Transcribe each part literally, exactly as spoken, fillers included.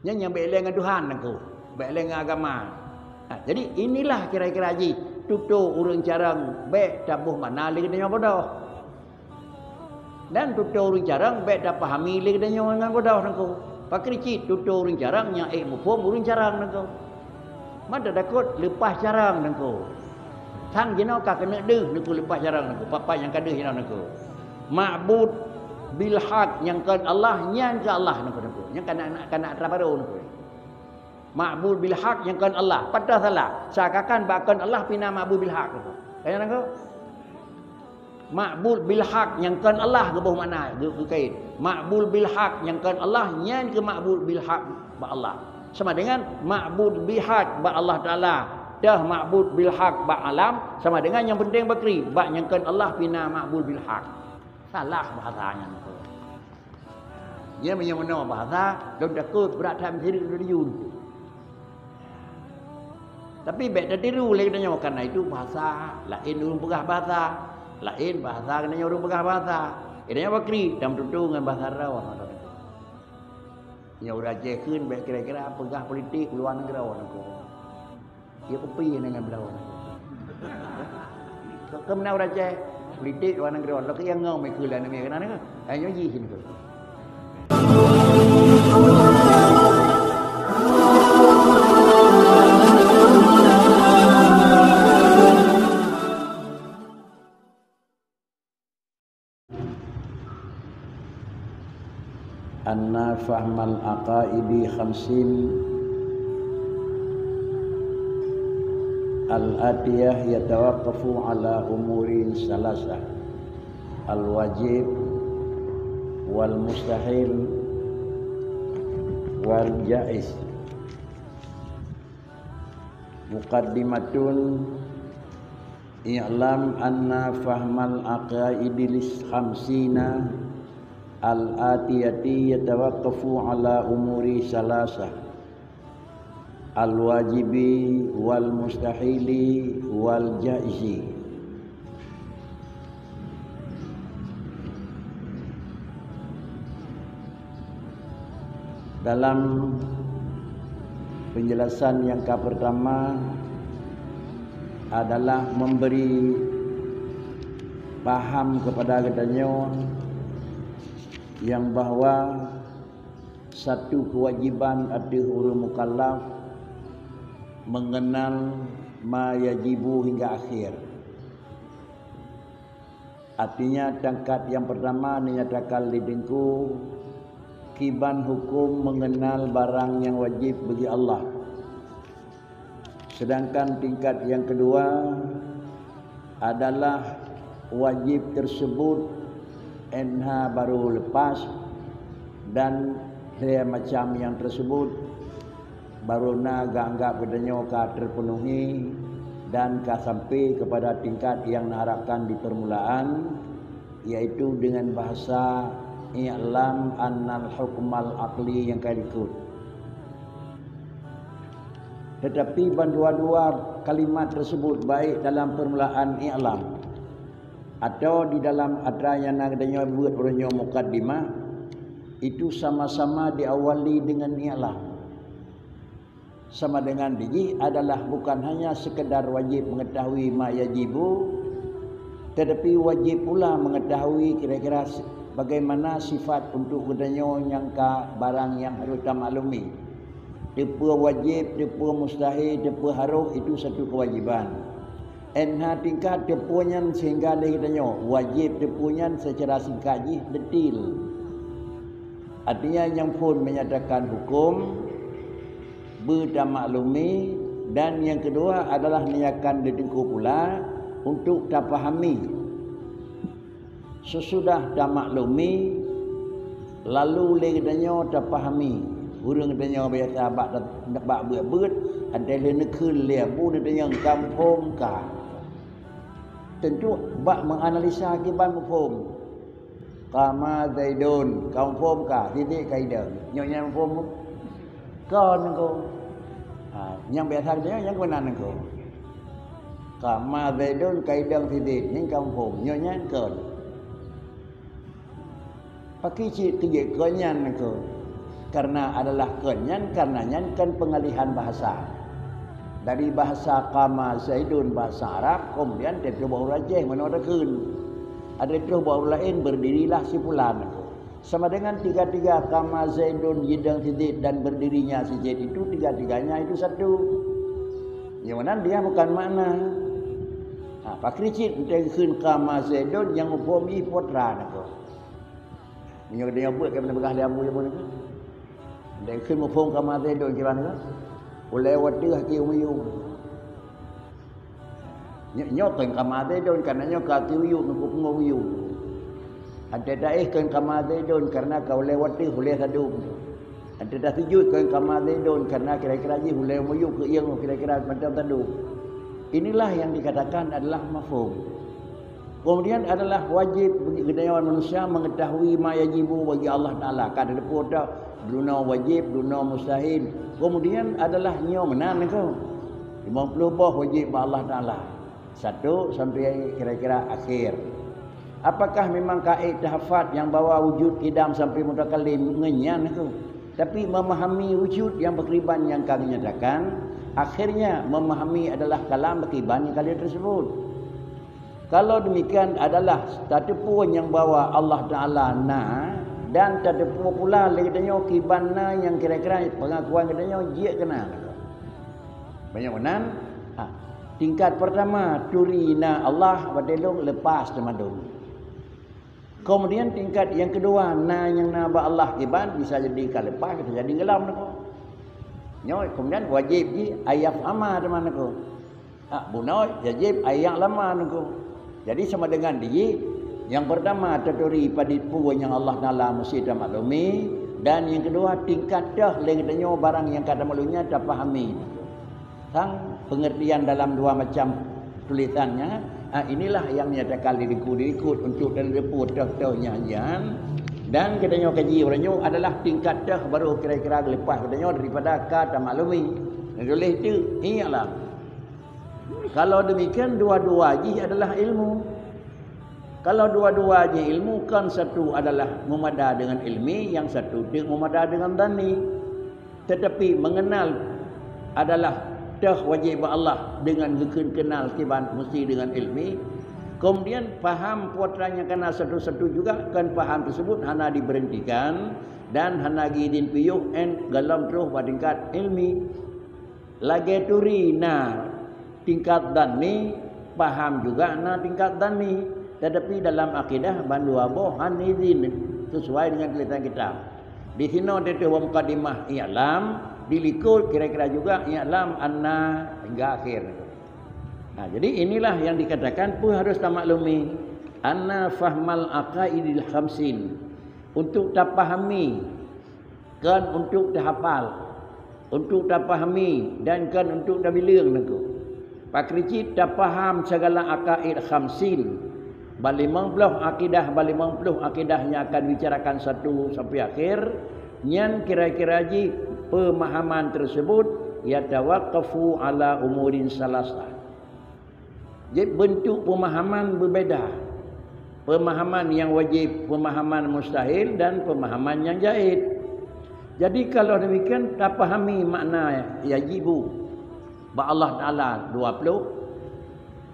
Nyan nyang bèk lé ngon Tuhan Teungku, bèk lé ngon agama. Ha, jadi inilah kira-kira jih tutoe ureueng carông bèk taboh makna lé geutanyoe bodoh. Dan tutoe ureueng carông bèk tapahami lé geutanyoe ngon bodoh Teungku. Pakri cit tutoe ureueng carông nyang ék muphom ureueng carông Teungku. Mata takot leupah carông Teungku. Sang jinoe ka keuneuk deuh Teungku leupah carông Teungku. Peue-peue nyang ka deuh jinoe Teungku. Ma'bud bil haq nyang kon Allah, nyan keuh Allah Teungku, Teungku. Nyan ka na, ka na atra barô Teungku. Ma'bud bil haq nyang kon Allah, pat salah. Seakan-akan bak kon Allah pih na ma'bud bil haq Teungku. Ka nyan Teungku? Ma'bud bil haq nyang kon Allah geuboh makna geu-, geukait. Ma'bud bil haq nyang kon Allah, nyan keuh ma'bud bil haq bak Allah. Sama dengan ma'bud bil haq bak Allah Taala. Teuh ma'bud bil haq bak alam, sama dengan nyang peunteng pakri, bak nyang kon Allah pih na ma'bud bil haq. Salah bahasa nyan tu. Nyan meunyoe meunoe bahasa, lôn takot brat that meusireuk lôn jun. Tapi bèk tatiru lé geutanyoe, karena itu bahasa, laén ureueng peugah bahasa, laén bahasa geutanyoe ureueng peugah bahasa. Geutanyoe pakri, dan meututoe ngon bahasa droe. Nyoe ureueng Aceh kheun bèk kira-kira peugah politik luwa nanggroe Teungku. Iya kupi nyan ngon bloe. Keu, keu meunan ureueng Aceh, politik luwa nanggroe, lôn keu nyang ngong meukeue lé aneuk miet keunan keuh. Hai nyoe jih keuh. Anna fahmal aqaidi khamsin al-atiyah yatawaqqafu ala umurin salasah, al-wajib, wal mustahil, wal jaiz. Muqaddimatun. I'lam anna fahmal aqaidil khamsina al-atiyati yatawaqqafu ala umuri salasah, al-wajibi wal mustahili wal jaizi. Dalam penjelasan nyang ka pertama adalah memberi paham kepada geutanyoe nyang bahwa satu kewajiban ateueh ureueng mukallaf mengenal ma yajibu hingga akhir. Artinya, tingkat nyang pertama dinyatakan lé Teungku kiban huköm mengenal barang nyang wajib bagi Allah. Sedangkan tingkat nyang kedua adalah wajib tersebut N H baru lepas dan lhèe macam nyang tersebut baru na geuanggap geutanyoe ka terpenuhi dan ka sampai kepada tingkat nyang neuharapkan di permulaan, yaitu dengan bahasa i'lam annal hukmal aqli nyang ka likot. Tetapi bandua-dua kalimat tersebut, baik dalam permulaan i'lam atau di dalam atra nyang na geutanyoe buet uroe nyoe mukaddimah, itu sama-sama diawali dengan i'lam. Sama dengan dijih adalah bukan hanya sekedar wajib mengetahui ma yajibu, tetapi wajib pula mengetahui kira-kira si-, bagaimana sifat untuk geutanyoe nyang ka barang nyang harôh tamaklumi. Teupeue wajib, teupeue mustahil, teupeue harôh, itu satu kewajiban. N H tingkat teupeue nyan sehingga lé geutanyoe wajib teupeue nyan secara singkat jih detail. Artinya, nyang phôn menyatakan huköm, beutamaklumi, dan nyang keudua adalah menyatakan lé Teungku pula untuk tapahami. Sesudah tamaklumi, lalu lé geutanyoe tapahami. Ureueng geutanyoe biasa bak, bak beuet-beuet, até lheueh neukheun lé bu neutanyong ka muphom ka. Tentu bak menganalisa kiban muphom. Qama Zaidun, ka muphom ka, sidék ka idong. Nyoe nyan muphom kon Teungku. Ha, nyang biasa geutanyoe nyang keunan Teungku. Qama Zaidun, ka idong sidék, nyan ka muphom. Nyoe nyan kon. Pakri cit keu jeuet kon nyan Teungku. Karena adalah kon nyan, karena nyan kan pengalihan bahasa. Dari bahasa qama Zaidun, bahasa Arab, kemudian teutroh bak ureuëng Aceh meunoe takheun. Ada teutroh bak ureuëng laén, berdirilah si fulan. Sama dengan tiga-tiga qama Zaidun, yidang si Zaid dan berdirinya si Zaid itu, tiga-tiganya itu satu. Yang mana dia bukan makna. Ha, pakri cit entah kheun qama Zaidun nyang muphom jih putra nako. Meunyoe geutanyoe beuet keu peugah lé Abu Yamun niko. Entah kheun muphom qama Zaidun kiban niko. Ulée watée haki uyueng. Nyo-, nyoe kheun qama Zaidun, karena nyoe ka haki uyueng, niko peungoh uyueng. Entah taéh kheun qama Zaidun, karena ka ulée watée, ulée sadum. Entah tasujut kheun qama Zaidun, karena kira-kira jih ulée muyueb keu ieng, kira-kira macam tadu. Inilah yang dikatakan adalah mafhum. Kemudian adalah wajib bagi geutanyoe manusia mengetahui ma yajibu bagi Allah Taala. Ka teudeupeu dah dunoe wajib, dunoe mustahil. Kemudian adalah nyoe meunan niko. Limong ploh boh wajib bak Allah Taala. Satu sampai kira-kira akhir. Apakah memang ka ék tahafat nyang bahwa wujud qidam sampai mutakallim? Ngon nyan niko. Tapi memahami wujud nyang pakriban nyang ka geunyatakan, akhirnya memahami adalah kalam pakriban nyang ka lheueh tersebut. Kalau demikian adalah tateupeue nyang bahwa Allah Taala na dan tateupeue pula lé geutanyoe kiban na nyang kira-kira pengakuan geutanyoe jeuet keu na. Banyak meunan, ha, tingkat pertama turi na Allah, watée lôn lepas teumadum. Kemudian tingkat yang kedua, na nyang na bak Allah kiban bisa jadi ka leupah, bisa jadi geulam niko. Nyoe kemudian wajib jih an yafhama teuma niko. Ha, bunoe wajib an ya'lama niko. Jadi sama dengan di, yang pertama taturi padit peue nyang Allah Taala mesti tamaklumi, dan yang kedua tingkat teuh lé geutanyoe barang nyang ka tamaklum nyan tapahami. Sang pengertian dalam dua macam tulisannya, ah, inilah yang nyatakan dilikut-dilikut untuk teuleupeu teuh-teuh nyan. Dan geutanyoe kaji uroe nyoe adalah tingkat teuh baru kira-kira geuleupah geutanyoe daripada ka tamaklumi. Tuléh teuk, ingatlah. Kalau demikian, dua-dua jih adalah ilmu. Kalau dua-dua jih ilmu, kan satu adalah meumada dengan ilmi, yang satu teuk meumada dengan dhanni. Tetapi mengenal adalah teuh wajib bak Allah dengan geukheun kenal kiban mesti dengan ilmi. Kemudian paham putra nyang kana satu-satu juga, kan paham tersebut hana diberhentikan dan hana gidin piôh en galom troh bak tingkat ilmi. Lagée turi na tingkat dhanni, paham juga na tingkat dhanni. Tetapi dalam akidah bandua boh han izin sesuai dengan tulisan kitab. Di sinoe teuh bak mukadimah i'lam, di likot kira-kira juga i'lam anna hingga akhir. Nah, jadi inilah yang dikatakan peue harus tamaklumi, anna fahmal aqaidil khamsin, untuk tapahami, kon untuk tahafal, untuk tapahami dan kon untuk tabileung niko. Pakri cit tapaham segala aqaid khamsin, bak limong ploh akidah, bak limong ploh akidah nyang akan dibicarakan satu sampai akhir, nyan kira-kira jih pemahaman tersebut yatawaqqafu ala umurin salasah. Jadi bentuk pemahaman berbeda. Pemahaman yang wajib, pemahaman mustahil dan pemahaman yang jaiz. Jadi kalau demikian tapahami makna yajibu bak Allah Taala dua ploh.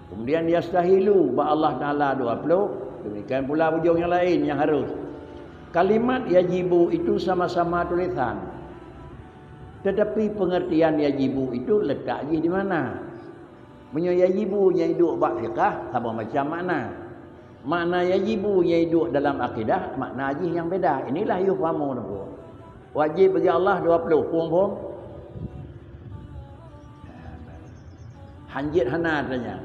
Kemudian yastahilu bak Allah Taala dua ploh. Demikian pula ujong yang lain yang harus. Kalimat yajibu itu sama-sama tulisan. Tetapi pengertian yajibu itu letak jih di mana? Meunyoe yajibu nyang iduek bak fiqah, saboh macam makna. Makna yajibu nyang iduek dalam akidah, makna jih nyang beda. Inilah yufahamu niko. Wajib bagi Allah dua ploh, phon-phon. Hanjeuet hana tanya.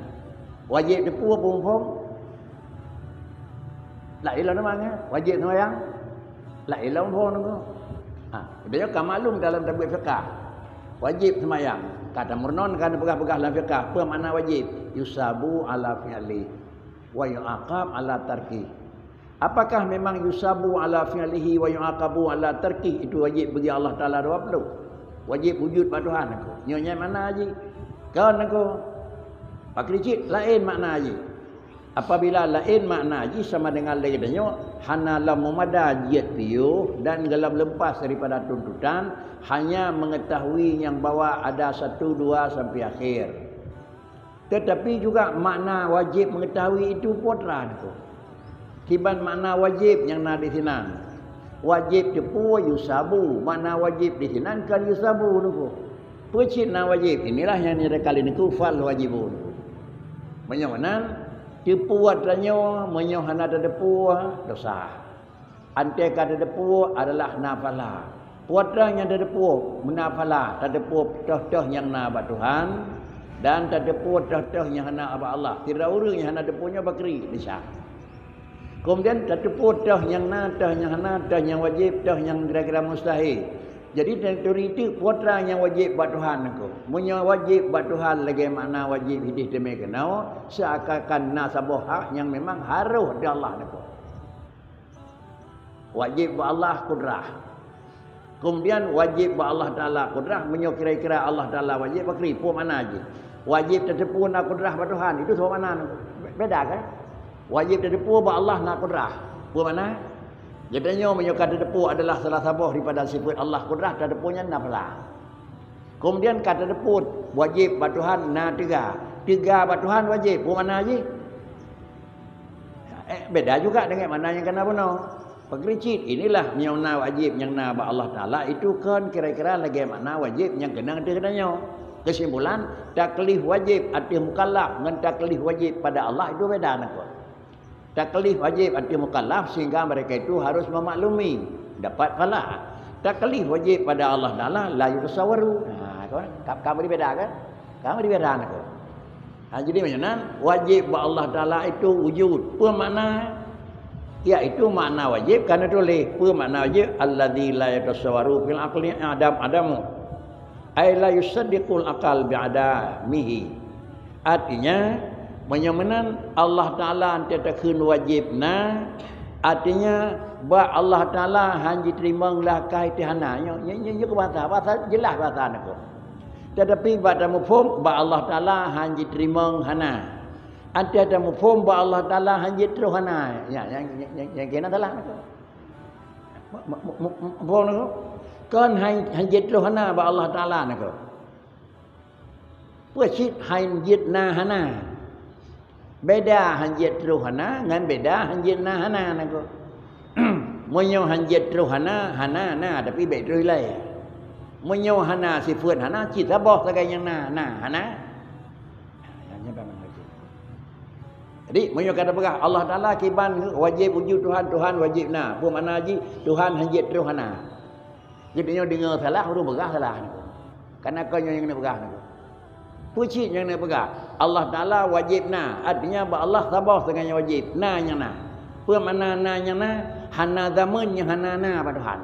Wajib teupeue phon-phon. Laén lom teuma nyan, wajib seumayang. Laén lom phon niko. Ha, geutanyoe ka maklum dalam tabeuet fiqah. Wajib seumayang. Ka tameurunon ka neupeugah-peugah lam fiqah, peue makna wajib? Yusabu ala fi'li wa yu'aqab ala tarki. Apakah memang yusabu ala fi'lihi wa yu'aqabu ala tarki itu wajib bagi Allah Taala dua ploh? Wajib wujud bak Tuhan niko. Nyoe nyan makna jih. Kon niko. Pakri cit laén makna jih. Apabila laén makna jih sama dengan lagée tanyoe, hana lom meumada jeuet piôh dan golom leupah daripada tuntutan, hanya mengetahui nyang bahwa ada satu, dua sampai akhir. Tetapi juga makna wajéb mengetahui itu putra niko. Kiban makna wajéb nyang na di sinan. Wajéb teupeu yusabu, makna wajéb di sinan kan yusabu niko. Peue cit na wajéb, inilah nyang nyata kali niku fal wajibun. Meunyoe meunan, teupuat tanyoe, meunyoe hana tateupuat, dosa. Antée ka tateupuat adalah nafala. Puatra nyang tateupuat, meunafala, tateupuat toh-toh nyang na bak Tuhan, dan tateupuat toh-toh nyang hana bak Allah. Sira ureuëng nyang hana teupuat nyoe bakri, bisa. Kemudian tateupeue toh nyang na, toh nyang hana, toh nyang wajéb, toh nyang kira-kira mustahil. Jadi, turi teuk putra nyang wajéb bak Tuhan niko. Meunyoe wajéb bak Tuhan lagée makna wajéb hideh teumé keunoe, seakan-akan na saboh hak nyang memang harôh di Allah niko. Wajéb bak Allah kudrah. Kemudian wajéb bak Allah Taala kudrah, meunyoe kira-kira Allah Taala wajéb bakri, peue makna jih? Wajéb tateupeue na kudrah bak Tuhan, itu sama makna. Beda kan? Wajéb tateupeue bak Allah na kudrah. Peue makna? Geutanyoe meunyoe ka tateupeue adalah salah saboh daripada sifat Allah kudrah, tateupeue nyan nafala. Kemudian ka tateupeue wajéb bak Tuhan na teuga. Teuga bak Tuhan wajéb, peue makna jih? Eh, beda juga dengan makna nyang kana bunoe. Pakri cit, inilah nyang na wajéb nyang na bak Allah Taala itu kon kira-kira lagée makna wajéb nyang keunong ateueh geutanyoe. Kesimpulan, taklif wajéb ateueh mukallaf ngon taklif wajéb pada Allah itu beda nakon. Taklif wajéb ateueh mukallaf sehingga mereka itu harus memaklumi, dapat pahala. Taklif wajéb pada Allah Taala la yutasawwaru. Ha, kan? Ka, ka beda kan? Ka beda nakon. Ha, jadi macam nan, wajéb bak Allah Taala itu wujud. Peue makna? Yaitu makna wajéb ka neutuléh. Peue makna wajéb? Alladzi la yatasawwaru fil aqli adam adamu. Ai la yusaddiqul aqal bi adamihi. Artinya, meunyoe meunan Allah Taala ante takheun wajéb na, artinya bak Allah Taala han jiteurimong lah kai teuhana. Nyoe, nyoe, nyoe, nyoe bahasa, bahasa jelas bahasa nakon. Tetapi bak tamuphom, bak Allah Taala han jiteurimong hana. Ante tamuphom bak Allah Taala han jitroh hana. Ya, yang, yang, yang, yang kena salah nakon. Mu-, mu-, mu-, mu-, muphom nakon. Kon han, han jitroh hana bak Allah Taala nakon. Peue cit han jitna hana? Beda han jitroh hana ngon beda han jitna hana nakon. Meunyoe han jitroh hana, hana na, tapi bék troh ilée. Meunyoe hana sifeuet hana, cit saboh sagai nyang na, na, hana. Nyan, nyan ban mangat. Jadi, meunyoe ka tapeugah Allah Taala kiban wajéb wujud Tuhan, Tuhan wajéb na. Peue makna jih? Tuhan han jitroh hana. Jadi, nyoe deungoe salah, ureuëng peugah salah. Karena kon nyoe nyang neupeugah nyoe. Peue cit nyang neupeugah? Allah Taala wajéb na. Artinya, bak Allah saboh sagai nyang wajéb. Na nyang na. Peue makna na nyang na? Hana zaman nyang hana na bak Tuhan.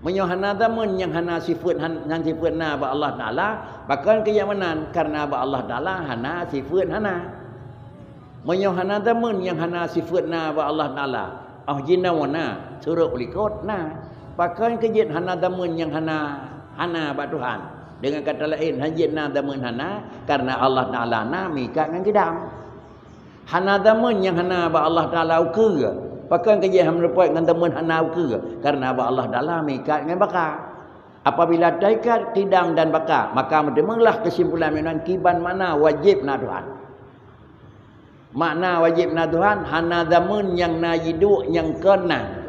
Meunyoe hana zaman nyang hana sifeuet han-, nyang sifeuet na bak Allah Taala, pakon keu nyang meunan? Karena bak Allah Taala hana sifeuet hana. Meunyoe hana zaman nyang hana sifeuet na bak Allah Taala, oh jinoe na, surok likot na. Pakon keu jeuet hana zaman nyang hana, hana bak Tuhan? Deungon kata laén, han jeuet na zaman hana, karena Allah Taala na meuikat ngon kidam. Hana zaman nyang hana bak Allah Taala ukeue. Pakon keu jeuet han meurumpok ngon zaman hana ukeue? Karena bak Allah Taala meuikat ngon baka. Apabila taikat kidam dan baka, maka meuteumeulah keusimpulan meunan kiban makna wajéb na Tuhan. Makna wajéb na Tuhan, hana zaman nyang na jiduek nyang kon na.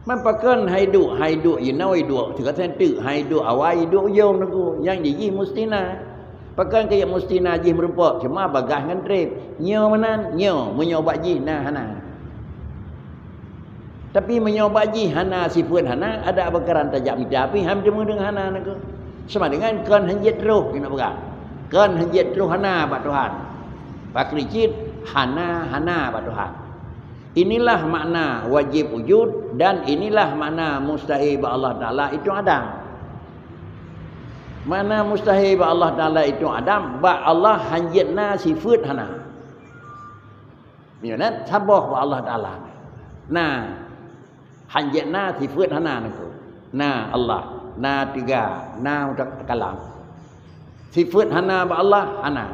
Man pakon hai duek, hai duek jinoe duek, sigoe teuk, hai duek awai duek ujong teungku, nyang jih musti na. Pakon keu musti na jih meurumpok, cuma bagaih ngon treb. Nyoe meunan, nyoe, meunyoe bak jih na hana. Tapi meunyoe bak jih hana sifeuet hana, adak beukaran tajak mita pih han teumeudeungo hana nakon. Sama dengan kon han jeuet troh keuneuk peugah. Kon han jeuet troh hana bak Tuhan. Pakri cit hana, hana bak Tuhan. Inilah makna wajib wujud dan inilah makna mustahil bak Allah Taala itu adam. Makna mustahil bak Allah Taala itu adam, bak Allah han jeuet na sifeuet hana. Meunyoe na saboh bak Allah Taala. Na, han jeuet na sifeuet hana nakon. Na Allah, na teuga, na mutakalam. Sifeuet hana bak Allah, hana.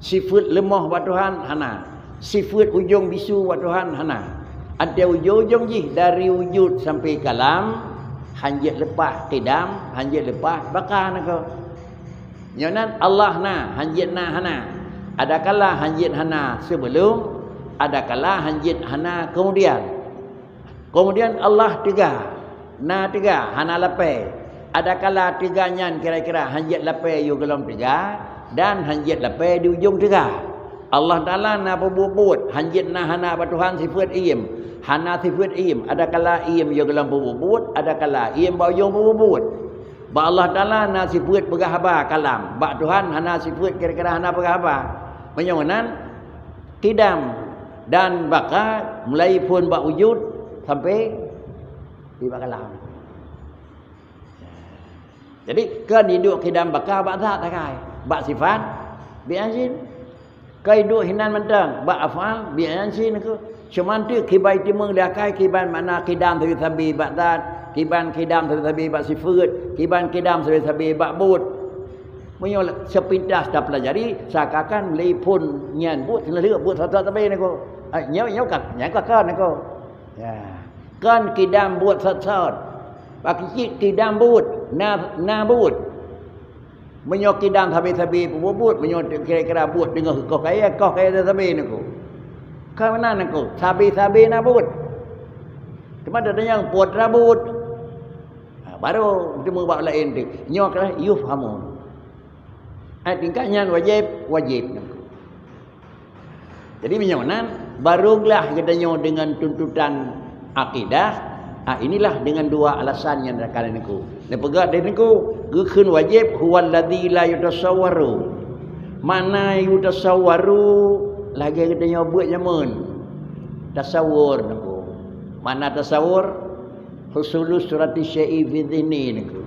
Sifeuet leumoh bak Tuhan hana. Sifeuet ujong bisu bak Tuhan hana. Até ujong-ujong jih dari wujud sampai kalam, hanjeuet leupah kidam, hanjeuet leupah baka nangko. Nyoe nan Allah na, hanjeuet na hana. Adakala hanjeuet hana sebelum, adakala hanjeuet hana kemudian. Kemudian Allah teuga, na teuga, hana lapée. Adakala teuga nyan kira-kira hanjeuet lapée yôh gohlom teuga dan hanjeuet lapée di ujong teuga. Allah Taala na peubuet-buet, hanjeuet na hana bak Tuhan sifeuet iem, hana sifeuet iem. Adakala iem yôh gohlom peubuet-buet, adakala iem bak ujong peubuet-buet. Bak Allah Taala na sifeuet peugah haba, kalam. Bak Tuhan hana sifeuet kira-kira hana peugah haba. Meunyoe nan, kidam dan baka mulai phon bak wujud sampai di bak kalam. Jadi, kon iduek kidam baka bak zat sagai, bak sifat bi'an jin. Kon iduek hinan mantong bak af'al bi'an jin nangko. Cuma tu kiban teumé lé akai, kiban makna kidam sabe-sabe bak zat, kiban kidam sabe-sabe bak sifeuet, kiban kidam sabe-sabe bak buet. Meunyoe sepintas tapeulajari, seakan-akan mulai phon nyan buet, seuleuh buet sat-sat sabe nangko. Ah, nyoe, nyoe ka, nyan ka kon nangko. Ya. Kon kidam buet sat-sat. Bak kicik kidam buet, na, na buet. Meunyoe kidam sabe-sabe peubuet buet, meunyoe kira-kira buet teungoh koh kayée, koh kayée sabe nangko. Kon meunan nangko, sabe-sabe na buet. Teuma tatanyong peue teuma buet. Ha, baru teuma bak laén tu. Nyoe keuh yufhamun. Ai tingkat nyan wajéb, wajéb nangko. Jadi meunyoe nan, baru glah geutanyoe deungon tuntutan akidah, ah, inilah deungon dua alasan nyang teuka lé nangko. Neupeugah lé nangko, geukheun wajéb, huwallazi la yutasawwaru. Makna yutasawwaru, lagée geutanyoe beuet jameun. Tasawur nangko. Makna tasawur, husulu surati syai'i fi dzihni nangko.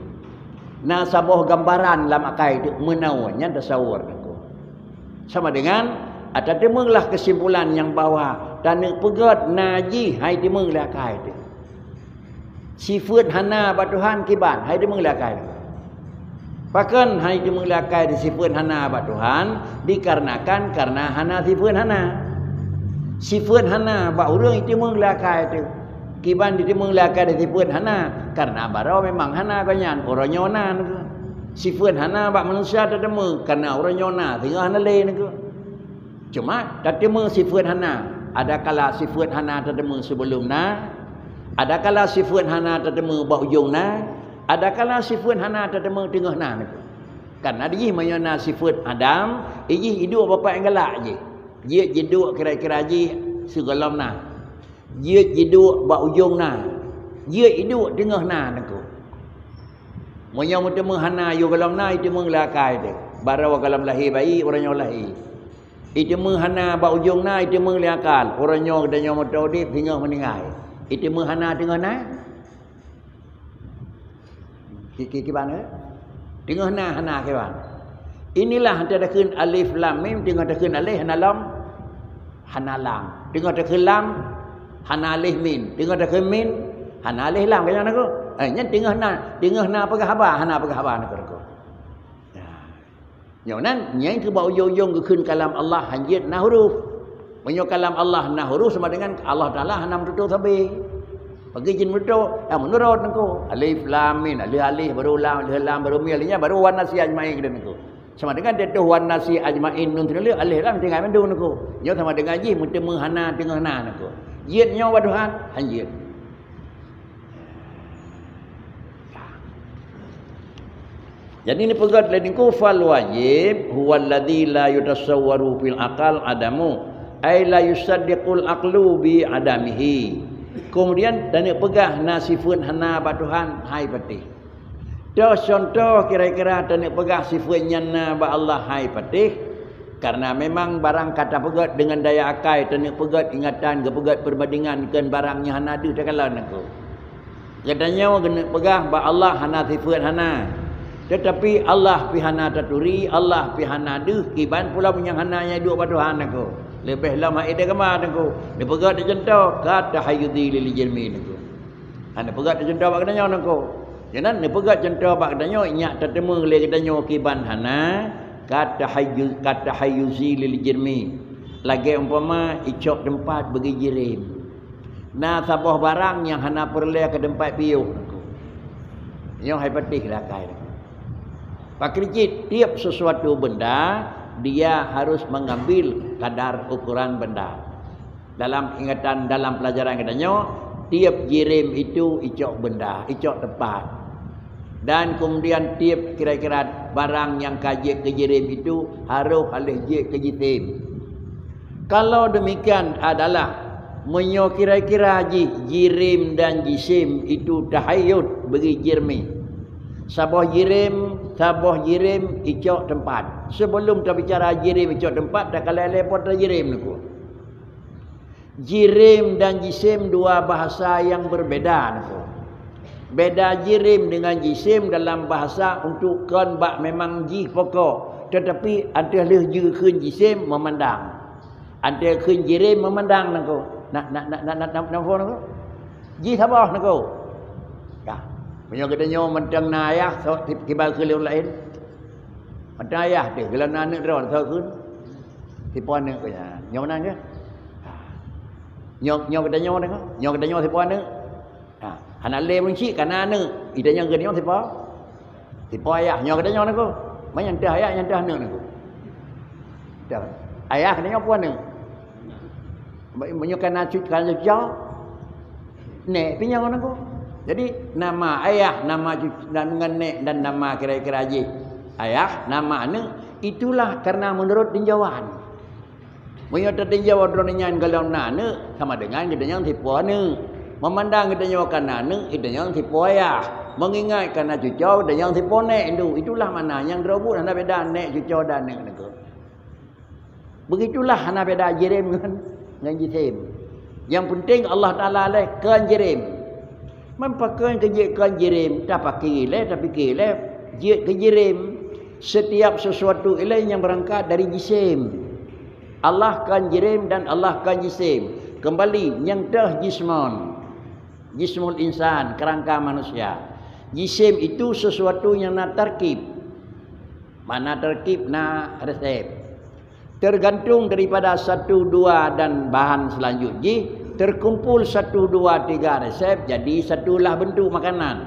Na saboh gambaran lam akai teuk meunoe, nyan tasawur nangko. Sama dengan, ah, tateumeulah keusimpulan nyang bahwa taneuk peugét na jih hai teumé lé akai teuh. Sifeuet hana bak Tuhan kiban hai teumé lé akai teuh. Pakon hai teumé lé akai teuh sifeuet hana bak Tuhan? Dikarenakan kareuna hana sifeuet hana. Sifeuet hana bak ureuëng teumé lé akai teuh. Kiban jiteumé lé akai teuh sifeuet hana, kareuna baroe memang hana gobnyan, uroe nyoe na nangko. Sifeuet hana bak manusia tateumé, kareuna uroe nyoe na, singoh hana lé nangko. Cuma tateumé sifeuet hana, adakala sifeuet hana tateumé sibeulom na, adakala sifeuet hana tateumé bak ujong na, adakala sifeuet hana tateumé teungoh na nangko. Kareuna jih meunyoe na sifeuet Adam, jih iduek bapak nyang galak jih. Jeuet jiduek kira-kira jih sigohlom na. Jeuet jiduek bak ujong na. Jeuet jiduek teungoh na nangko. Meunyoe meuteumé hana yôh gohlom na, jiteumé lé akai teuh. Baroe gohlom lahé bayi, uroe nyoe lahé. Jiteumé hana bak ujong na, jiteumé lé akai. Uroe nyoe geutanyoe meuteumé udeb, singoh meuninggai. Jiteumé hana teungoh na. Ki-, ki-, kiban, eh? Teungoh na hana kiban. Inilah teuka takheun alif lam mim, teungoh takheun alif hana lam, hana lam. Teungoh takheun lam, hana alif mim. Teungoh takheun mim, hana alif lam. Kaya nangko. Eh, nyan teungoh na, teungoh na peugah haba, hana peugah haba nangko. Ya. Nyoe nan, nyang keu bak ujong-ujong geukheun kalam Allah hanjeuet na huruf. Meunyoe kalam Allah na huruf sama dengan Allah Taala hana meututoe sabe. Bagi jin meututoe, ya meunurot nangko. Alif lam mim, alif alif baru lam, alif lam baru mim, nyan baru wan nasi ajmain keu nangko. Sama dengan teutoh wan nasi ajmain nun teuneulheueh, alif lam tinggai mandum nangko. Nyoe sama dengan jih meuteumé hana teungoh na nangko. Jeuet nyoe bak Tuhan, hanjeuet. Jadi neupeugét lé nangko fal wajib huwallazi la yutasawwaru fil aqal adamu, ai la yusaddiqul aqlu bi adamihi. Kemudian taneuk peugah na sifeuet hana bak Tuhan hai patéh. Toh cuntoh kira-kira taneuk peugah sifeuet nyan na bak Allah hai patéh. Kareuna memang barang ka tapeugét deungon daya akai, taneuk peugét ingatan, geupeugét peureubandingan keu barang nyang hana deuh takalon nangko. Geutanyoe geuneuk peugah bak Allah hana sifeuet hana. Teutapi Allah pih hana taturi, Allah pih hana deuh, kiban pulo nyang hana nyang duek bak Tuhan nangko. Leubeh lom hai deuh gama nangko. Neupeugét cuntoh, ka tahayyuzi lil jismi nangko. Hana peugét cuntoh bak geutanyoe nangko. Nyan neupeugét cuntoh bak geutanyoe, nyak tateumé lé geutanyoe kiban hana, Ka tahayyu-, ka tahayyuzi lil jirmi. Lagée umpama icok teumpat bagi jirem. Na saboh barang nyang hana peureulée keu teumpat piôh. Nyoe hai patéh lah kai. Pakri cit, tiep sesuatu benda, dia harus mengambil kadar ukuran benda. Dalam ingatan, dalam pelajaran geutanyoe, tiep jirem itu icok benda, icok teumpat. Dan kemudian tiep kira-kira barang nyang ka jeuet keu jirem itu harôh haleh jeuet keu jisem. Kalau demikian adalah meunyoe kira-kira jih jirem dan jisem itu tahayut bagi jirmi. Saboh jirem, saboh jirem icok teumpat. Sebelum tabicara jirem icok teumpat, takalai lé po ta jirem niko. Jirem dan jisem dua bahasa yang berbeda niko. Beda jirem dengan jisem dalam bahasa untuk kon bak memang jih pokok, tetapi anteuh lheueh jikheun jisem memandang. Anteuh kheun jirem memandang niko. Nak, nak, nak, nak, nak, nak, nak, niko. Jih saboh niko. Dah. Meunyoe geutanyoe mantong na ayah, so, ti-, tiba keu lôn laén. Mantong ayah teuh, geulah na aneuk droe, so kheun. Sipo aneuk keu nyan. Nyoe meunan keuh? Ha. Nyoe, nyoe geutanyoe niko. Nyoe geutanyoe sipo aneuk? Ha. Hana lé meunci ka na aneuk. Geutanyoe geutanyoe sipo? Sipo ayah. Nyoe geutanyoe niko. Manyang teuh ayah, nyang teuh aneuk niko. Teuh. Ayah geutanyoe po aneuk? Meunyoe ka na cut-, ka na cuco, nek pih nyoe niko. Jadi, nama ayah, nama cuco, dan ngon nek, dan nama kira-kira jih ayah, nama aneuk, itulah karena menurut tinjauan. Meunyoe tatinjau droeneuh nyan golom na aneuk, sama dengan geutanyoe sipo aneuk. Memandang geutanyoe ka na aneuk, geutanyoe sipo ayah. Mengingat ka na cuco, geutanyoe sipo nek, ndu. Itulah makna nyang droe buet hana beda nek, cuco dan aneuk niko. Begitulah hana beda jirem ngon, ngon jisem. Yang penting Allah Taala lé kon jirem. Man pakon keu jeuet kon jirem, tapakè lé, tapikè lé, jeuet keu jirem. Setiap sesuatu ilée nyang beurangkat dari jisem. Allah kon jirem dan Allah kon jisem. Kembali, nyang teuh jismon. Jismul insan, kerangka manusia. Jisem itu sesuatu nyang na tarkib. Makna tarkib na resep. Tergantung daripada satu, dua dan bahan selanjut jih, terkumpul satu, dua, tiga resep jadi satu lah bentuk makanan.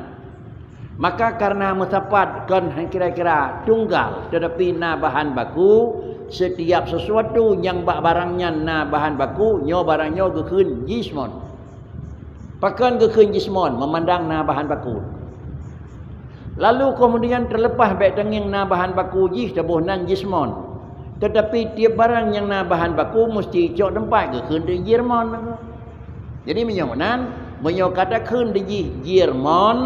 Maka karena meusapat kon kira-kira tunggal, tetapi na bahan baku, setiap sesuatu nyang bak barang nyan na bahan baku, nyoe barang nyoe geukheun jismon. Pakon geukheun jismon, memandang na bahan baku. Lalu kemudian terlepas bék tangieng na bahan baku jih taboh nan jismon. Tetapi tiep barang nyang na bahan baku mesti cok teumpat geukheun di jirmon. Jadi meunyoe meunan, meunyoe ka takheun di jih jirmon,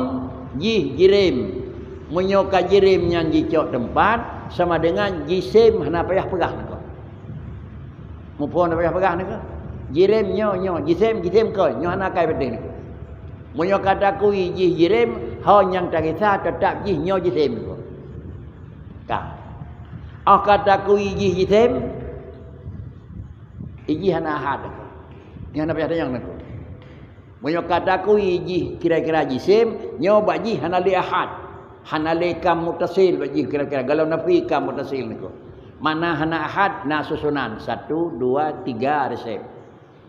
jih jirem. Meunyoe ka jirem nyan jicok teumpat, sama dengan jisem hana payah peugah niko. Muphom hana payah peugah niko. Jirem nyoe, nyoe, jisem, jisem kon, nyoe hana kai penting niko. Meunyoe ka takui jih jirem, ho nyang tagisa teutap jih nyoe jisem niko. Ka. Oh ka takui jih jisem, ijih hana ahad niko. Nyoe hana payah tanyong niko. Meunyoe ka takui jih kira-kira jisem, nyoe bak jih hana lé ahad. Hana lé kam mutasil bak jih kira-kira. Galom nafi kam mutasil niko. Makna hana ahad, na susunan. Satu, dua, tiga resep.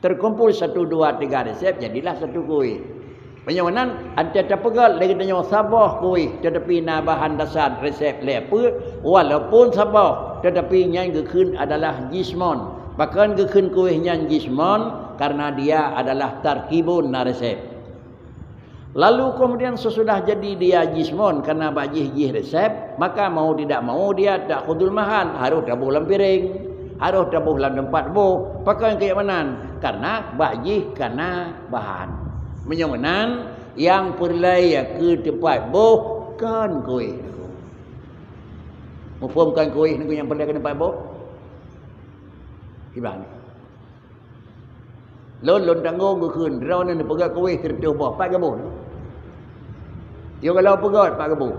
Terkumpul satu, dua, tiga resep, jadilah satu kueh. Meunyoe meunan, anté tapeugah lé geutanyoe saboh kueh, tetapi na bahan dasar resep lé peue, walaupun saboh, tetapi nyan geukheun adalah jismon. Pakon geukheun kueh nyan jismon? Karena dia adalah tarkibun na resep. Lalu kemudian sesudah jadi dia jismon karena bak jih jih resep, maka mau tidak mau dia ta'khudul mahal, harôh taboh lam piréng, harôh taboh lam teumpat boh. Pakon keu meunan? Karena bak jih kana bahan. Meunyoe meunan, nyang peureulée keu teumpat boh kon kueh. Muphom kon kueh niko nyang peureulée keu teumpat boh? Kiban. Lôn, lôn tanggong geukheun, droeneuh neupeugah kueh sireutôh boh, pat geuboh. Yoh goh lom peugah, pat geuboh.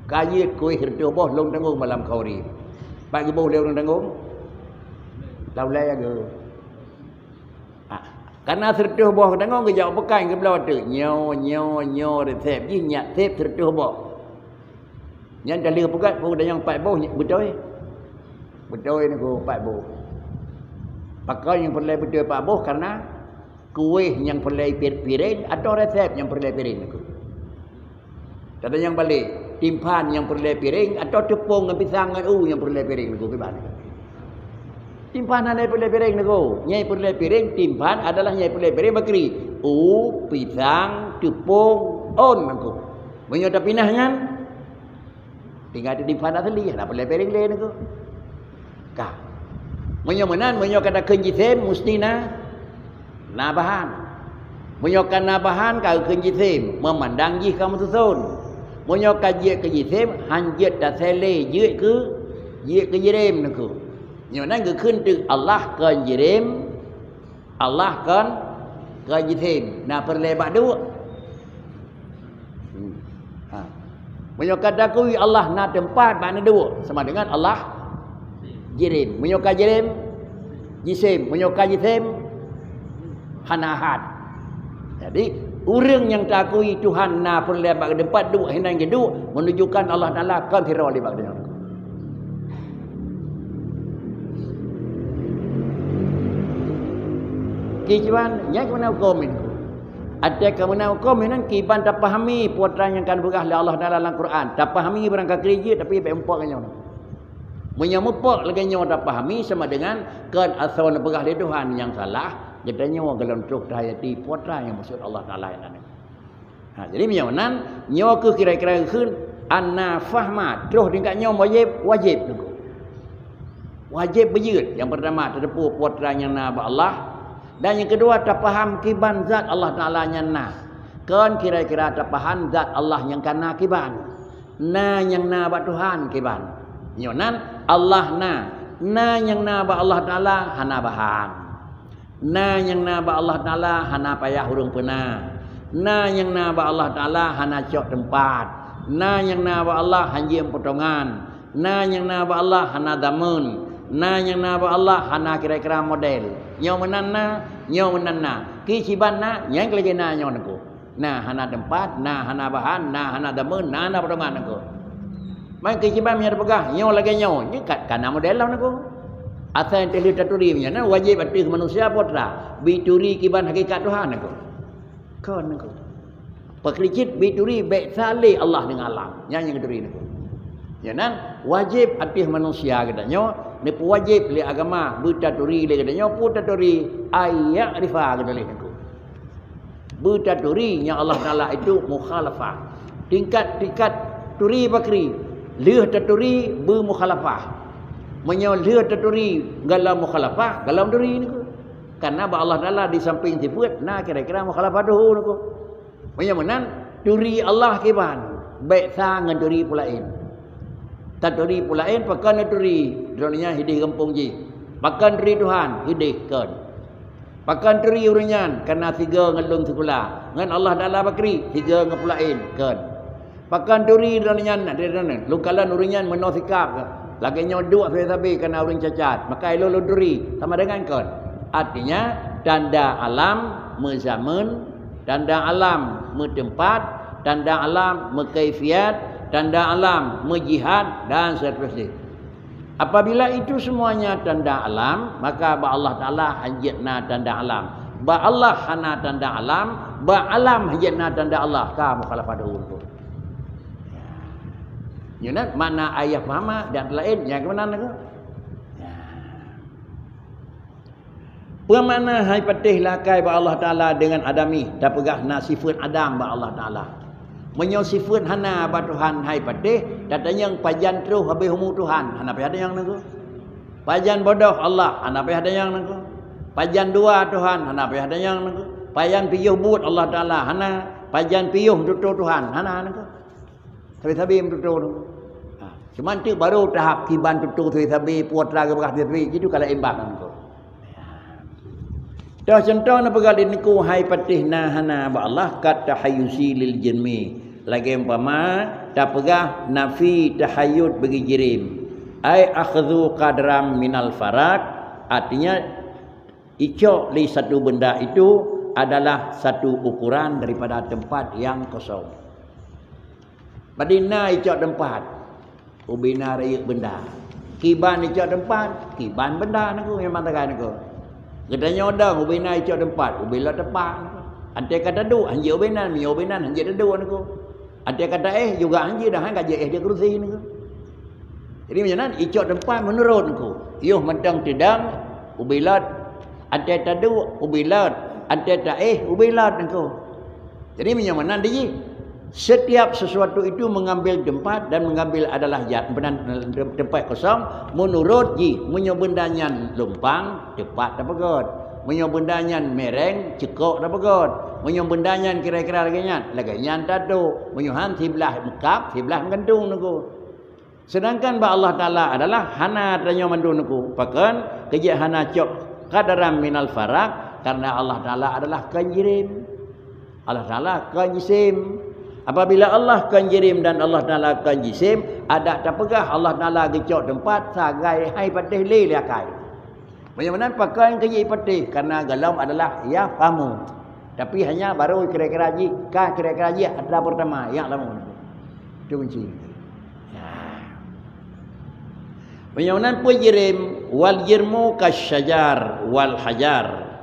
Ka jeuet kueh sireutôh boh lôn tanggong malam khauri. Pat geuboh lé ureuëng tanggong? Lam ulée geu. Ah, kana sireutôh boh tanggong geujak peukan geubloe teuk. Nyoe, nyoe, nyoe resep jih nyak sép sireutôh boh. Nyan dah lheueh peugah, peue nyang pat boh beutôi. Beutôi nyoe pat boh. Pakon nyang peureulèe beutôi pat boh, karena kueh nyang peureulèe pir-, piréng atau resep nyang peureulèe piréng nyoe. Kata nyang balek, timphan nyang peureulèe piréng atau teupông ngon pisang ngon u nyang peureulèe piréng nyoe, kiban? Timphan hana peureulèe piréng nyoe. Nyang peureulèe piréng, timphan adalah nyang peureulèe piréng bakri. U, pisang, teupông, ôn nyoe. Meunyoe tapinah nyan, tinggai timphan asli, hana peureulèe piréng lé nyoe. Ka. Meunyoe meunan, meunyoe ka takheun jisém, musti na, na bahan. Meunyoe ka na bahan, ka geukheun jisém, meumandang jih ka meususon. Meunyoe ka jeuet keu jisém, han jeuet tasélé, jeuet keu, jeuet keu jirém nyoe. Nyoe nan geukheun teuk Allah kon jirém, Allah kon, kon jisém, na peureulèe bak duek. Hmm. Ha. Meunyoe ka takui Allah na teumpat bak na duek, sama dengan Allah jirém. Meunyoe ka jirém, jisém. Meunyoe ka jisém, hana ahad. Jadi, ureueng nyang takui Tuhan na peureulèe bak teumpat duek hinan geuduek, menunjukkan Allah Taala kon sidroe lé bak geutanyoe. Kiban, nyan keumeuna huköm nyoe. Até keumeuna huköm nyoe kiban tapahami peue nyang ka geupeugah lé Allah Taala lam Quran. Tapahami barangkapeue jeuet, tapi bèk muphom ngon nyoe. Meunyoe muphom lagèe nyoe tapahami, sama dengan kon asoe neupeugah lé Tuhan nyang salah, geutanyoe gohlom troh tahayati peue nyang maksud Allah Taala nyan. Ha, jadi meunyoe nan, nyoe keuh kira-kira geukheun anna fahma, troh tingkat nyoe wajéb, wajéb nyoe. Wajéb beujeuet, nyang peurtama tateupeue peue nyang na bak Allah, dan nyang keudua tapaham kiban zat Allah Taala nyan na. Kon kira-kira tapaham zat Allah nyang ka na kiban. Na nyang na bak Tuhan kiban. Nyoe nan Allah na. Na nyang na bak Allah Taala hana bahan. Na nyang na bak Allah Taala hana payah ureueng peuna. Na nyang na bak Allah Taala hana cok teumpat. Na nyang na bak Allah hanjeuet peutongan. Na nyang na bak Allah hana dameun. Na nyang na bak Allah hana kira-kira model. Nyoe meunan na, nyoe meunan na. Kiban na, nyang lagèe na nyoe nyoe. Na hana teumpat, na hana bahan, na hana dameun, na hana peutongan nyoe. Man kiban meunyoe tapeugah, nyoe lagèe nyoe, nyoe ka, ka na model lom nyoe. Asai teuh lheueh taturi meunyoe na wajéb ateueh manusia peue teuma, bituri kiban hakikat Tuhan nyoe. Kon nyoe. Pakri cit bituri bèk sa lé Allah deungon alam. Nyan nyang geuturi nyoe. Nyan nan wajéb ateueh manusia geutanyoe, neupeuwajéb lé agama beutaturi lé geutanyoe, peue taturi, ayya'rifa geutanyoe nyoe. Beutaturi nyang Allah Taala itu mukhalafah. Tingkat-tingkat turi bakri, lheueh taturi beumukhalafah. Meunyoe lheueh taturi gohlom mukhalafah, gohlom turi nyoe. Karena bak Allah Taala di samping sifeut na kira-kira mukhalafah tuhu nyoe. Meunyoe meunan, turi Allah kiban, bèk sa ngon turi peue laén. Taturi peue laén, pakon turi, droeneuh nyan hidéh gampông jih. Pakon turi Tuhan, hidéh kon. Pakon turi ureueng nyan, kana sigoe ngon lôn sikula. Ngon Allah Taala bakri, sigoe ngon peue laén, kon. Pakon turi droeneuh nyan, lôn kalon ureueng nyan meunoe sikap. Lagèe nyoe duek sabe-sabe kana ureueng cacat. Maka ilôn lôn turi, sama dengan kon. Artinya, tanda alam meuzameun, tanda alam meuteumpat, tanda alam meukaifiat, tanda alam meujihad, dan seterusnya. Apabila itu semuanya tanda alam, maka bak Allah Taala hanjeuet na tanda alam. Bak Allah hana tanda alam, bak alam hanjeuet na tanda Allah. Ka mukhalafah dahulu. Nyoe nan makna ayah pahama dan laén nyang keumanan nyoe. Peue makna hai patéh lakèe bak Allah Taala deungon adami, tapeugah na sifeut adam bak Allah Taala. Meunyoe sifeut hana bak Tuhan hai patéh, tatanyong pajan troh habéh umu Tuhan, hana payah tanyong nyoe. Pajan bodoh Allah, hana payah tanyong nyoe. Pajan dua Tuhan, hana payah tanyong nyoe. Pajan piôh buet Allah Taala, hana. Pajan piôh meututoe Tuhan, hana nyoe. Sabe-sabe meututoe nyoe. Ha, cuman tu baru tahap kiban tutoe sabe-sabe, peue teuma geupeugah sabe-sabe, jitu ka laén bak nyoe. Toh cuntoh neupeugah lé Teungku hai patéh na hana bak Allah kat tahayyuzi lil jismi. Lagèe umpama tapeugah nafi tahayyuz bagi jirém. Ai akhdhu qadram minal farag, artinya icok lé satu benda itu adalah satu ukuran daripada tempat yang kosong. Padum na icok teumpat. Ubena rayeuk benda. Kiban icok teumpat, kiban benda nangku, memang tagai nangku. Geutanyoe dong ubena icok teumpat, ubé lot teumpat nangku. Anté ka taduek, hanjeuet ubena, meunyoe ubena hanjeuet taduek nangku. Anté ka taéh juga hanjeuet dah, han ka jeuet éh di kerusi nangku. Jadi meunyoe nan icok teumpat meunurot nangku. Yoh mantong teudong, ubé lot, anté taduek, ubé lot, anté taéh, ubé lot nangku. Jadi meunyoe meunan dijih, setiap sesuatu itu mengambil tempat dan mengambil adalah jat-, benan-, tempat kosong menurut jih. Meunyoe benda nyan lumpang, teumpat tapeugöt. Meunyoe benda nyan mereng, ceukok tapeugöt. Meunyoe benda nyan kira-kira lagèe nyan, lagèe nyan taduek. Meunyoe han siblah meukab, siblah meugantung nangku. Sedangkan bak Allah Taala adalah hana tanyoe mandum nangku. Pakon? Keujeuet hana cok qadaran minal faraq, karena Allah Taala adalah kon jirim. Allah Taala kon jisim. Apabila Allah kon jirim dan Allah Taala kon jisim, adak tapeugah Allah Taala geucok teumpat sagai hai patéh lé lé akai. Meunyoe meunan pakon keujeuet patéh, karena golom adalah yafhamu. Tapi hanya baru kira-kira jih, ka kira-kira jih atra pertama, ya'lamu. Itu kunci. Ya. Meunyoe meunan peue jirim, wal jirmu kasyajar wal hajar.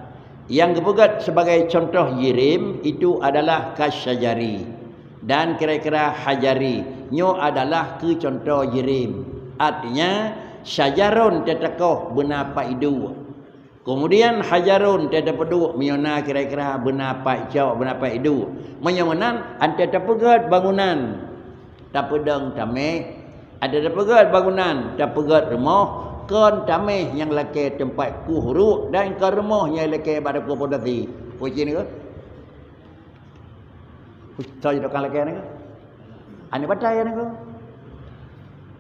Yang geupeugöt sebagai contoh jirim itu adalah kasyajari dan kira-kira hajari. Nyoe adalah keu contoh jirim. Artinya, syajarun teutekoh beuna pat iduek. Kemudian hajarun teuteupeuduek meunyoe na kira-kira beuna pat icok, beuna pat iduek. Meunyoe meunan, anté tapeugöt bangunan, tapeudong tameh, anté tapeugöt bangunan, tapeugöt rumoh, kon tameh nyang lakèe teumpat kueh ruek dan kon rumoh nyang lakèe bak dakue pondasi. Kucing ke? Soe jeuet tukang lakèe nyan? Aneuk batai nyan.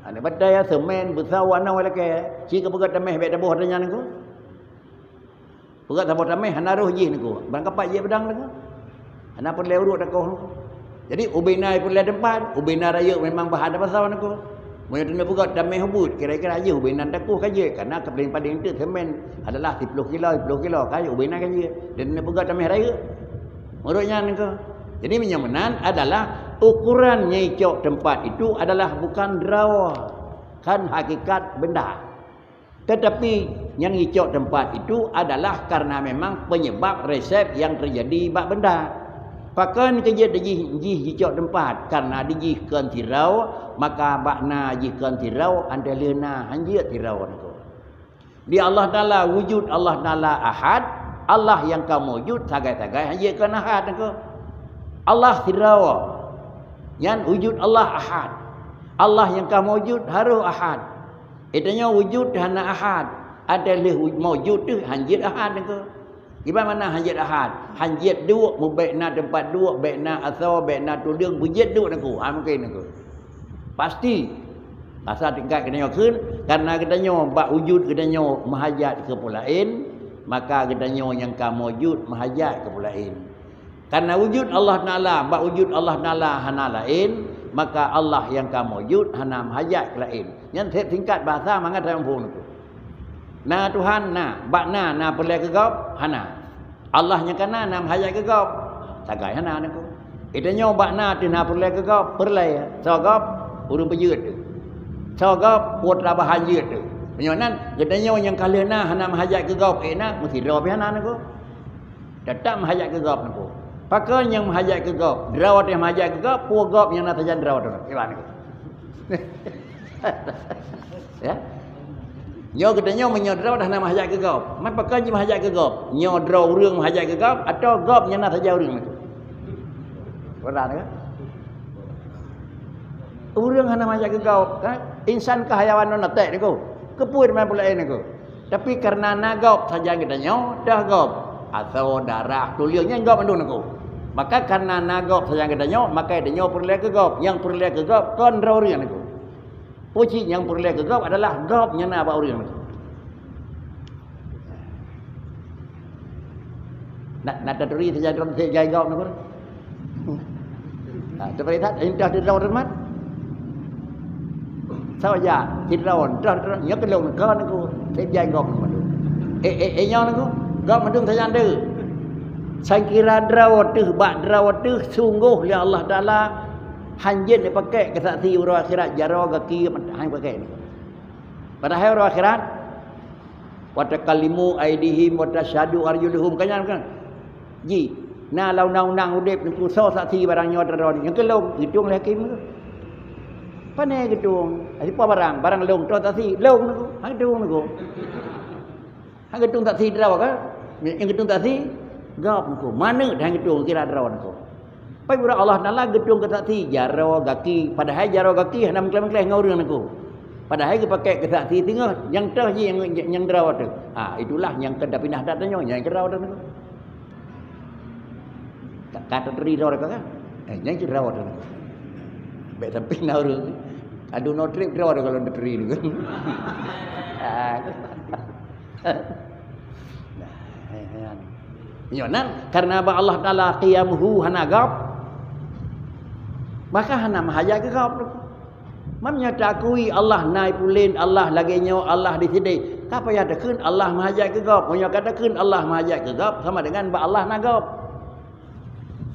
Aneuk batai, semen, beusoe, anoe lakèe. Ci keu peugöt tameh bèk taboh ata nyan nyan. Peugöt saboh tameh hana roh jih nyan. Barang kapat jih peudang nyan. Hana peureulèe ureueng takoh nyan. Jadi ubena peureulèe teumpat, ubena rayeuk memang bahan ata pasoe nyan. Meunyoe taneuk peugöt tameh ubit, kira-kira jih ubena takoh ka jeuet, karena paling-paling teuk semen adalah siploh kilo, siploh kilo, ka jeuet ubena ka jeuet. Dan taneuk peugöt tameh rayeuk. Meunurot nyan nyan. Jadi meunyoe meunan adalah ukuran nyang icok teumpat itu adalah bukan droe, kan hakikat benda. Tetapi nyang icok teumpat itu adalah karena memang penyebab resep yang terjadi bak benda. Pakon keu jeuet dijih, jih jicok teumpat? Karena dijih kon sidroe, maka bak na jih kon sidroe, anté lheueh na hanjeuet sidroe nyan. Di Allah Taala, wujud Allah Taala ahad, Allah nyang ka maujud sagai-sagai hanjeuet kon ahad nyan. Allah sidroe, nyan wujud Allah ahad. Allah nyang ka maujud harôh ahad. Geutanyoe wujud hana ahad, anté lheueh wu-, maujud teuh hanjeuet ahad nyan. Kiban makna hanjeuet ahad? Hanjeuet duek, mubèk na teumpat duek, bèk na asoe, bèk na tuleueng, beujeuet duek nyan. Ha, mungken nyan. Pasti. Asai tingkat geutanyoe kheun, karena geutanyoe bak wujud geutanyoe meuhajat keu peue laén, maka geutanyoe nyang ka maujud meuhajat keu peue laén. Karena wujud Allah Taala, bak wujud Allah Taala hana laén, maka Allah nyang ka maujud hana meuhajat keu laén. Nyan singkat bahasa mangat tamuphom nyan. Na Tuhan, na. Bak na, na peureulèe keu gob? Hana. Allah nyang ka na, na meuhajat keu gob? Sagai hana nyan. Geutanyoe bak na teuh na peureulèe keu gob? Peureulèe. Soe gob? Ureueng peujeuet teuh. Soe gob? Peue teulabahan jeuet teuh. Meunyoe nan, geutanyoe nyang ka lheueh na hana meuhajat keu gob, éh na, meusidroe pih hana nyan. Teutap meuhajat keu gob nyan. Pakon nyang meuhajat keu gob? Droe teuh meuhajat keu gob, peue gob nyang na sajan droe teuh? Kiban nyan. Ya. Nyoe geutanyoe meunyoe droe dah na meuhajat keu gob. Man pakon jimeuhajat keu gob? Nyoe droe ureueng meuhajat keu gob, atawa gob nyang na sajan ureueng nyan? Beurani kan? Ureueng hana meuhajat keu gob, kan? Insan keu hayawan non aték nyan. Keupeue teuma peue laén nyan? Tapi karena na gob sajan geutanyoe, dah gob. Asoe, darah, tuleueng, nyan gob mandum nyan. Maka karena na gob sajan geutanyoe, maka geutanyoe peureulèe keu gob. Nyang peureulèe keu gob kon droe ureueng nyan. Peue cit nyang peureulèe keu gob adalah gob nyang na bak ureueng nyan. Na, na taturi sajan droe sép jai gob nyan. Ha, teupeurintah, intah di droe teumat. Sawa ja, di droe, droe, droe, nyoe keulong kon ku, sép jai gob nyan. Eh, eh, eh, nyoe nyan ku, gob mandum sajan teuh. Sangkira droe teuh, bak droe teuh, sunggoh lé Allah Taala Hanjeuet dipakai keu saksi uroe akhirat, jaroe gaki han dipakai. Padahai uroe akhirat, "Wa tukallimu aidihim wa tasyhadu arjuluhum." Kan nyan kan? Ji, na lam undang-undang udeb nyoe soe saksi barang nyoe droe, nyang keu lôn, geutueng lé hakim tu. Pane geutueng? Sipa barang? Barang lôn, toh saksi, lôn nyoe. Han geutueng nyoe. Han geutueng saksi droe kan? Nyang geutueng saksi, gob nyoe. Manök han geutueng kira droe nyoe. Pai burak Allah Taala geutueng keu saksi jaroe gaki, padahai jaroe gaki hana meukleh-meukleh ngon ureuëng nyoe. Padahai geupakai keu saksi teungoh, nyang toh ji nyang, nyang droe tu. Ha, itulah nyang ka tapinah that tanyoe, nyang droe tu nyoe. Ka, ka tateri droe ka, kan? Eh, nyang cit droe tu. Bèk sampai na ureuëng. Aduh, no trip droe tu kalau tateri tu, kan? Ah. Nah, eh, eh. Nyoe nan, karena bak Allah Taala qiyamuhu hana gob, maka hana meuhajat keu gob tu. Meunyoe taakui Allah na i pulen, Allah lagèe nyoe, Allah di sideh, ka payah takheun Allah meuhajat keu gob. Meunyoe ka takheun Allah meuhajat keu gob, sama dengan bak Allah na gob.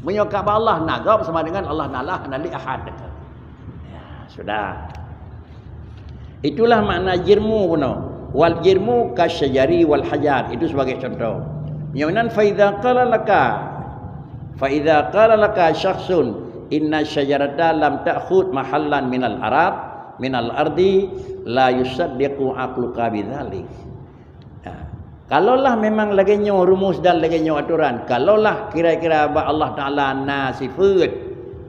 Meunyoe ka bak Allah na gob, sama dengan Allah na lah, na li ahad. Ya, sudah. Itulah makna jirmu bunoe. Wal jirmu kasyajari wal hajar. Itu sebagai contoh. Nyoe nan, fa idza qala laka, fa idza qala laka syakhsun inna syajarata lam ta'khud mahallan minal arab, minal ardi, la yusaddiqu aqluka bidzalik. Ha. Kalaulah memang lagèe nyoe rumus dan lagèe nyoe atoran, kalaulah kira-kira bak Allah Taala na sifeuet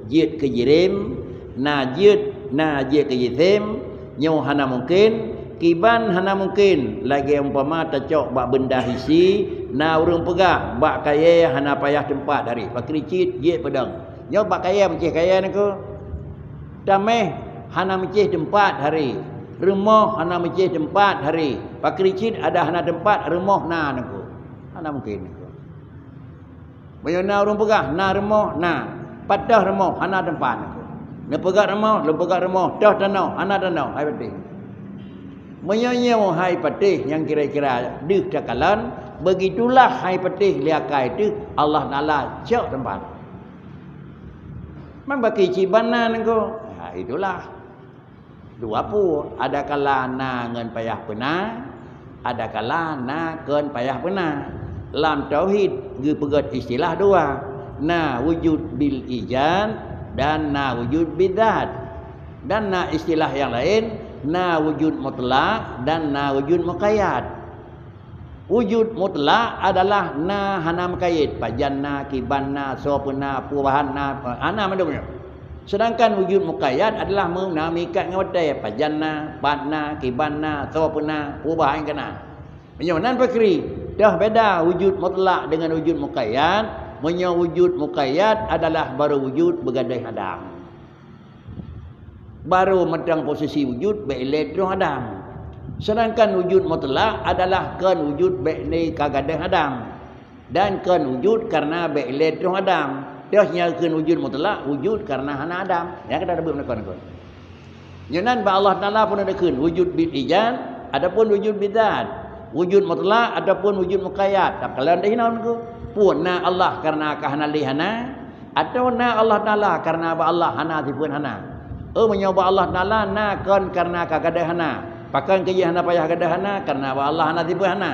jeuet keu jirem, na jeuet, na jeuet keu jisem, nyoe hana mungken, kiban hana mungken, lagèe umpama tacok bak beunda hisi, na ureuëng peugah, bak kayèe hana payah teumpat hari, pakri cit jeuet peudong. Nyoe bak kayèe meucéh kayèe nyoe. Taméh hana meucéh teumpat hari. Rumoh hana meucéh teumpat hari. Pakri cit ada hana teumpat, rumoh na nyoe. Hana mungken nyoe. Meunyoe na ureuëng peugah, na rumoh, na. Pat toh rumoh, hana teumpat nyoe. Neupeugah rumoh, lôn peugah rumoh, toh tanoh, hana tanoh, hai patéh. Meunyoe nyoe hai patéh nyang kira-kira deuh takalon, begitulah hai patéh lé akai teuh Allah Taala cok teumpat. Man baki cit ban na nyoe. Ha, itulah. Dua peue, adakala na ngon payah peuna, adakala na kon payah peuna. Lam tauhid geupeugét istilah dua, na wujud bil ijad dan na wujud bidzat. Dan na istilah nyang laén, na wujud mutlak dan na wujud muqayyad. Wujud mutlak adalah na hana meukaid, pajan na, kiban na, soe peue na, peue bahan na, hana mandum nyoe. Sedangkan wujud muqayyad adalah meu-, na meuikat ngon watèe, pajan na, pat na, kiban na, soe peue na, peue bahan ka na. Meunyoe nan pakri, toh beda wujud mutlak dengan wujud muqayyad. Meunyoe wujud muqayyad adalah baru wujud beugadôh adam. Baru mantong posisi wujud bèk ilèe troh adam. Sedangkan wujud mutlak adalah kon wujud bèk lé ka gadôh adam. Dan kon wujud karena bèk ilèe troh adam. Toh nyang kheun wujud mutlak, wujud karena hana adam. Nyang ka tabeuet meunakon-nakon. Nyoe nan bak Allah Taala pun ada kheun wujud bil ijad ataupun wujud bidzat. Wujud mutlak ataupun wujud muqayyad. Takalon deh hinoe nyoe. Peue na Allah karena ka hana lé hana? Atawa na Allah Taala karena bak Allah hana sifeuet hana? Oh, meunyoe bak Allah Taala na kon karena ka gadôh hana. Pakon keu jih hana payah gadôh hana? Karena bak Allah hana sifeuet hana.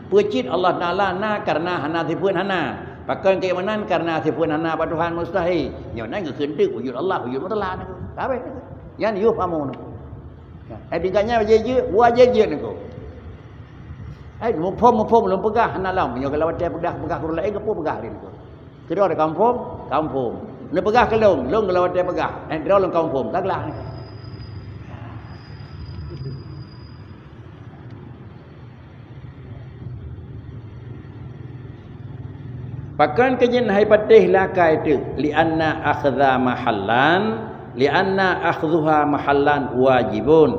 Peue cit Allah Taala na karena hana sifeuet hana. Pakon keu meunan karena sifeuet hana bak Tuhan mustahil. Nyoe nan geukheun teuk wujud Allah, wujud mutlak. Ka habéh. Nyan yufhamu. Eh, tingkat nyan wajéb jeuet, wajéb jeuet nyoe. Eh, muphom, muphom lôn peugah hana lom. Nyoe kalau watèe peugah, peugah ureueng laén, keupeue peugah lé nyoe. Keudroe ka muphom, ka muphom. Neupeugah keu lôn, lôn kalau watèe peugah. Eh, droe lôn ka muphom, ka glah nyoe. Pakon keu jih hai patéh lé akai teuh, li'anna akhdha mahallan, li'anna akhdhuha mahallan wajibun.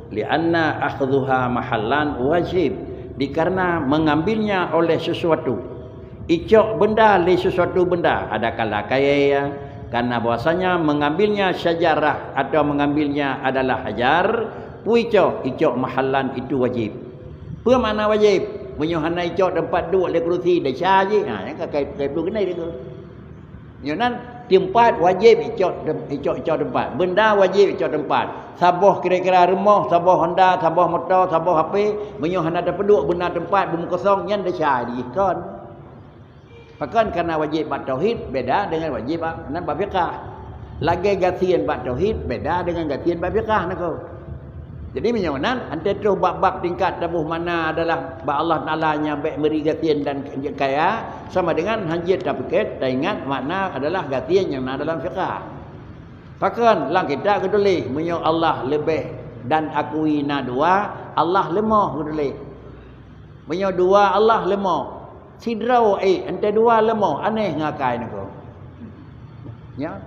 Li'anna akhdhuha mahallan wajib, dikarena mengambilnya oleh sesuatu. Icok benda lé sesuatu benda, adakala kayèe, karena bahwasanya mengambilnya syajarah atau mengambilnya adalah hajar, peue icok, icok mahallan itu wajib. Peue makna wajéb? Meunyoe hana icok teumpat duek lé keurusi, desya jih. Ha, nyan ka kai, kai peue keuneuk deungoe. Nyoe nan teumpat wajéb icok tem-, icok-icok teumpat. Beunda wajéb icok teumpat. Saboh kira-kira rumoh, saboh honda, saboh moto, saboh H P, meunyoe hana tapeuduek beuna teumpat, beumukosong, nyan desya jih kon. Pakon? Karena wajéb bak tauhid beda dengan wajéb bak, nan bak fiqah. Lagée gasien bak tauhid beda dengan gasien bak fiqah nako. Jadi meunyoe nan, anté troh bak bab tingkat taboh makna adalah bak Allah Taala nyang bék meuri gasien dan kaya, sama dengan hanjeuet tapike, taingat makna adalah gasien nyang na dalam fiqah. Pakon? Lam kitab geutuléh, meunyoe Allah leubeh dan akui na dua, Allah leumoh geutuléh. Meunyoe dua Allah leumoh, sidroe ék, anté dua leumoh, aneh ngon akai nako. Ya.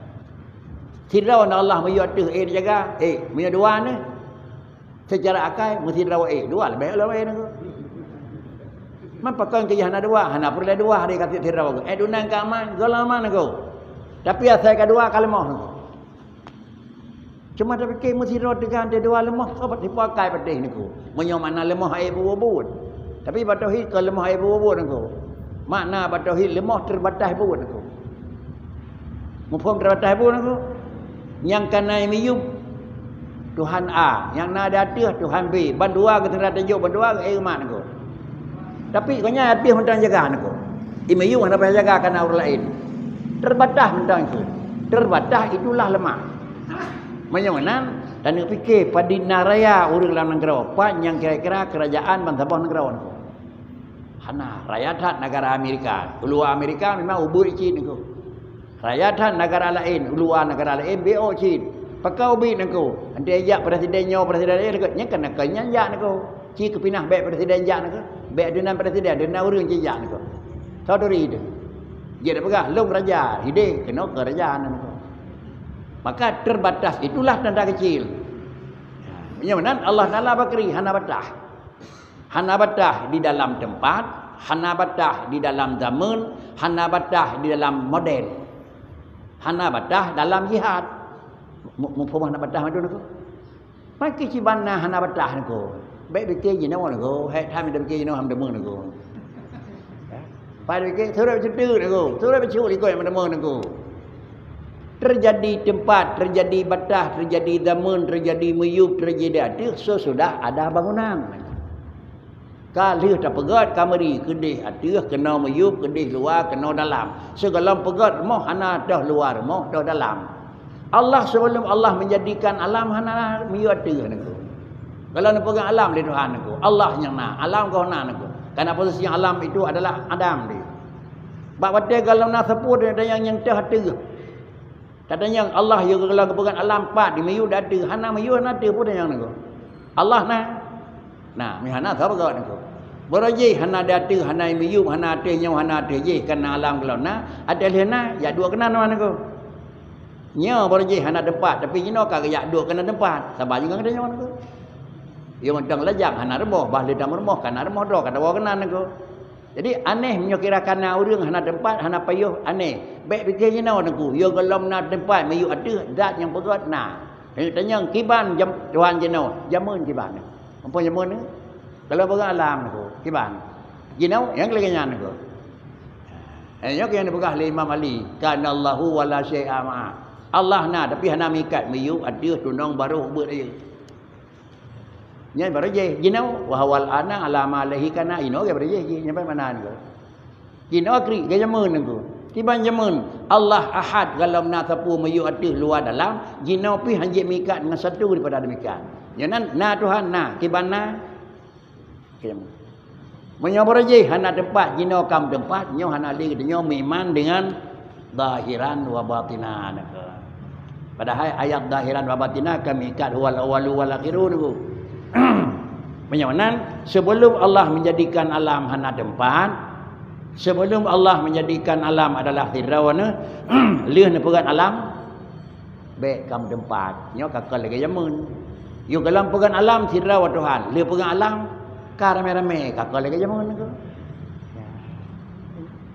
Sidroe na Allah meuyue ateueh ék jaga, ék, meunyoe dua neh. Secara akai meusidroe ék, dua leubeh lom ék nako. Man pakon keu hana dua, hana peureulée dua hari kasih sidroe. Ék dunang ka aman, goh lom aman nako. Tapi asai ka dua ka leumoh nako. Cuma tapike meusidroe teuga anté dua leumoh, soe pat sipa akai patéh niko. Meunyoe makna leumoh ék buet-buet. Tapi bak tauhid kon leumoh ék buet-buet niko. Makna bak tauhid leumoh teubatas buet niko. Muphom teubatas buet niko. Nyang kana miyueb Tuhan A, nyang na di ateueh Tuhan B. Bandua geutanyoe tajok, bandua ék umat niko. Tapi gobnyan ateueh mantong jaga niko. Imiyueb hana payah jaga kana ureuëng laén. Teubatas mantong ikheun. Teubatas itulah lemah. Meunyoe meunan, taneuk pike padum na raya ureuëng lam nanggroe, pat nyang kira-kira keurajaan bansaboh nanggroe niko. Hana, raya that negara Amerika. Uluwa Amerika memang ubit cit niko. Raya that negara laén, uluwa negara laén B O cit. Pakon ubit niko? Anté jak presiden nyoe, presiden laén niko. Nyan kan nyan jak niko. Ci keupinah bék presiden jak niko. Bék deunan presiden, deunan ureuëng ci jak niko. Saudari itu. Dia dah peugah, lôn raja, hideh keunoe keu raja niko. Maka terbatas itulah tanda kecil. Meunyoe meunan Allah Taala bakri hana batah. Hana batah di dalam teumpat, hana batah di dalam zameun, hana batah di dalam model. Hana batah dalam jihad. Mu-, muphom hana batah mandum niko. Pakri kiban na hana batah niko. Bék pike jinoe niko, hék that mita pike jinoe hana deungoe niko. Pada pike, surat bercuti niko, surat bercuti ikut yang menemukan niko. Terjadi tempat, terjadi batah, terjadi zameun, terjadi miyueb, terjadi ateueh sesudah ada bangunan. Ka lheueh tapeugét ka meuri, keudeh ateueh keunoe miyueb, keudeh luwa keunoe dalam. Sigohlom peugét rumoh hana toh luwa rumoh, toh dalam. Allah, sebelum Allah menjadikan alam hana miyueb ateueh niko. Kalau neupeugét alam lé Tuhan niko, Allah nyang na, alam goh na niko. Karena posisi alam itu adalah Adam di. Bak watée gohlom na sapeue dan nyang, nyang teuh ateueh. Katanyong Allah yue geupeugah alam pat, di miyueb di ateueh, hana miyueb hana ateueh peue tanyong niko. Allah na. Na, meuhana saboh gawat niko. Barô jih hana di ateueh, hana miyueb, hana ateueh nyoe, hana ateueh jih, kana alam gohlom na, ateueh lheueh na, jak duek keunan niko. Nyoe barô jih hana teumpat, tapi jinoe ka geujak duek keunan teumpat, saban juga katanyong niko. Yue mantong lajang hana rumoh, bah lheueh tameurumoh, kana rumoh droe ka tawoe keunan niko. Jadi aneh meunyoe kira kana ureuëng hana teumpat, hana payoh, aneh. Bék pike jinoe niko, yue gohlom na teumpat miyueb ateueh, zat nyang peugét na. Tanyong kiban jam-, Tuhan jinoe, jameun kiban. Amphon jameun ni? Kalau peugét alam niko, kiban. Jinoe nyang lagée nyan niko. Eh, nyoe nyang dipeugah lé Imam Ali, "Kana Allahu wa la syai'a ma'a." Allah na, tapi hana meuikat miyueb ateueh tunong barôh beuet rayeuk. Nyan barô jih, jinoe, wa huwal ana ala ma alaihi kana, inoe ge barô jih, jih, nyampai mana niko. Jinoe kri, ge jameun niko. Kiban jameun, Allah Ahad gohlom na sapeue miyueb ateueh luwa dalam, jinoe pih hanjeuet meuikat ngon satu daripada demikian. Nyoe nan, na Tuhan, na, kiban na. Ge jameun. Meunyoe barô jih hana teumpat, jinoe ka meuteumpat, nyoe hana lé geutanyoe meuiman deungon zahiran wa batina niko. Padahai ayat zahiran wa batina ka meuikat huwal awwalu wal akhiru niko. Meunyoe nan, sebelum Allah menjadikan alam hana teumpat, sebelum Allah menjadikan alam adalah sidroe nyoe, lheueh neupeugét alam, bék ka meuteumpat. Nyoe ka kon lagée jameun. Yue gohlom peugét alam sidroe Tuhan, lheueh peugét alam ka ramé-ramé, ka kon lagée jameun niko.